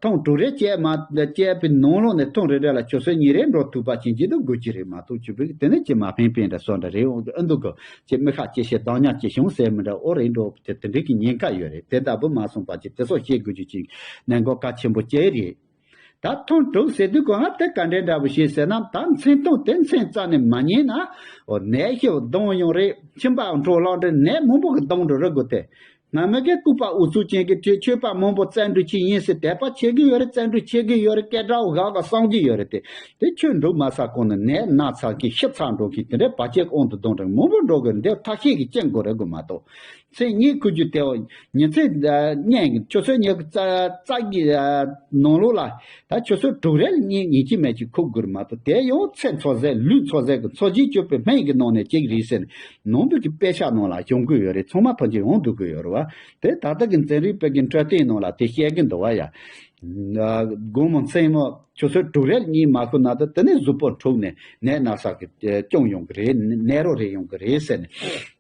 ཐུམ་དྲུག་རེ་བཅད་མ་བཅད་པའི་ནང་ལོགས་ནས་ཐུམ་རེ་རེ་ལ་ཆུ་ཚོད་གཉིས་རེ་འགྲོ་ཐུབ་པ་ཅན་ཅིག་ཏུ་དགོས་ཀྱི་རེད་མ་གཏོགས་ཆུ་བེད་དེ་ནས་ཅི་མ་ཕན་ཕན་འདྲ་སོ་འདྲ་རེད། འོང་གི་ཨ་འདུག་གི་ཅི་མི་ཁ་ཅི་བཤད་གདངས་ཉག་ཅི་བྱུང་ཟེར་མི་འདྲ་ཨོ་རེད་འགྲོ་དེ་དེ་འདྲའི་གི་ཉེན་ཁ་ཡོད་རེད། དེ་ལྟ་བུ་མ་སོང་པ་ཅིག་དེ་སོགས་བཤད་དགོས་རྒྱུ་ཅིག་གནད་འགག་གལ་ཆེན་པོ་ཅིག་རེད། ད་ཐུམ་དྲུག་ཟེར་དུས་གོང་ང་དེ་ག་འདྲའི་འདྲ་པོ་ཞིག་ཟེར་ན། ད་མཚན་ཐུམ་དེ་མཚན་རྩ་ནས་མ་ཉན་ན། འོ་ནད་ཞིག་གདོང་ཡོང་རེད། མཆིན་པ་འགྲོ་ལོག་འདྲ་ནད་མང་པོ་གི་གདོང་འགྲོ་རེད་དགོས་ཏེ། སྔ་མོ་གི་ལྐུགས་པ་ཨུ་ཚུགས་ཅན་གྱི་ཆོས་ཆོས་པ་མང་པོ་བཙན་འགྲོ་ཅིག་ཡིན་ཟེར་དད་པ་བྱེད་ཀྱི་ཡོད་རེད། བཙན་འགྲོ་བྱེད་ཀྱི་ཡོད་རེད། སྐད་གྲགས་འོ་ག་ག་བསམ་གྱི་ཡོད་རེད་དེ། དེ་ཆོས་འགྲུབ་མ་ཚར་གོང་ནས་ནད་ན་ཚར་གི་ཤི་ཚར་འགྲོ་གི་དེ་འདྲའི་བར་ཆད་དབང་དུ་གདོང་འདྲ་མང་པོ་འགྲོ་གི་འདིར་ཐག་ཤེས་ཀྱི་སྐྱོན་དགོས་རེད་དགོས་མ་གཏོགས། མཚན་གཉིས་ཁུ་རྒྱུ་དེའོ། ཉིན་མཚན་གཉིས་ཆུ་ཚོད་ཉི་ཤུ་རྩ་རྩ་གི་ནང་ལོགས་ལ་ད་ཆུ་ཚོད་དྲུག་རེ་གཉིས་ཡིན་གཅིག་མིན་གཅིག་ཁུག་དགོས་རེད་མ་གཏོགས། དེ་ཡང་ཚེ་འཚོ་ཟེར་ལུས་འཚོ་ཟེར་གི་འཚོ་བྱེད་གཅོད་པའི་སྨན་གྱི་ནང་ནས་གཅིག་རེད་ཟེར་ནས་ནང་པའི་གི་དཔེ་ཆ་ནང་ལ་ཡོང་གི་ཡོད་རེད། ཚང་མ་ཕལ་ཆེར་ཡོང་འདུག་གི་ཡོད་རེད་བ། དེ་ད་ལྟ་གི་འཛིན་རིག་པའི་གི་འཕྲོད་བསྟེན་ནང་ལ་དེ་བཤད་གི་འདུག་བ་ཡ། དགོང་མོ་མཚན་མོ་ཆུ་ཚོད་དྲུག་རེ་གཉིས་མ་ཁུག་ན་ད་དེ་ནས་གཟུགས་པོ་འཁྲུགས་ནས་ནད་ན་ཚ་གི་སྐྱོན་ཡོང་གི་རེད། ནད་རོ་རེ་ཡོང་གི་རེད་ཟེར་ནས།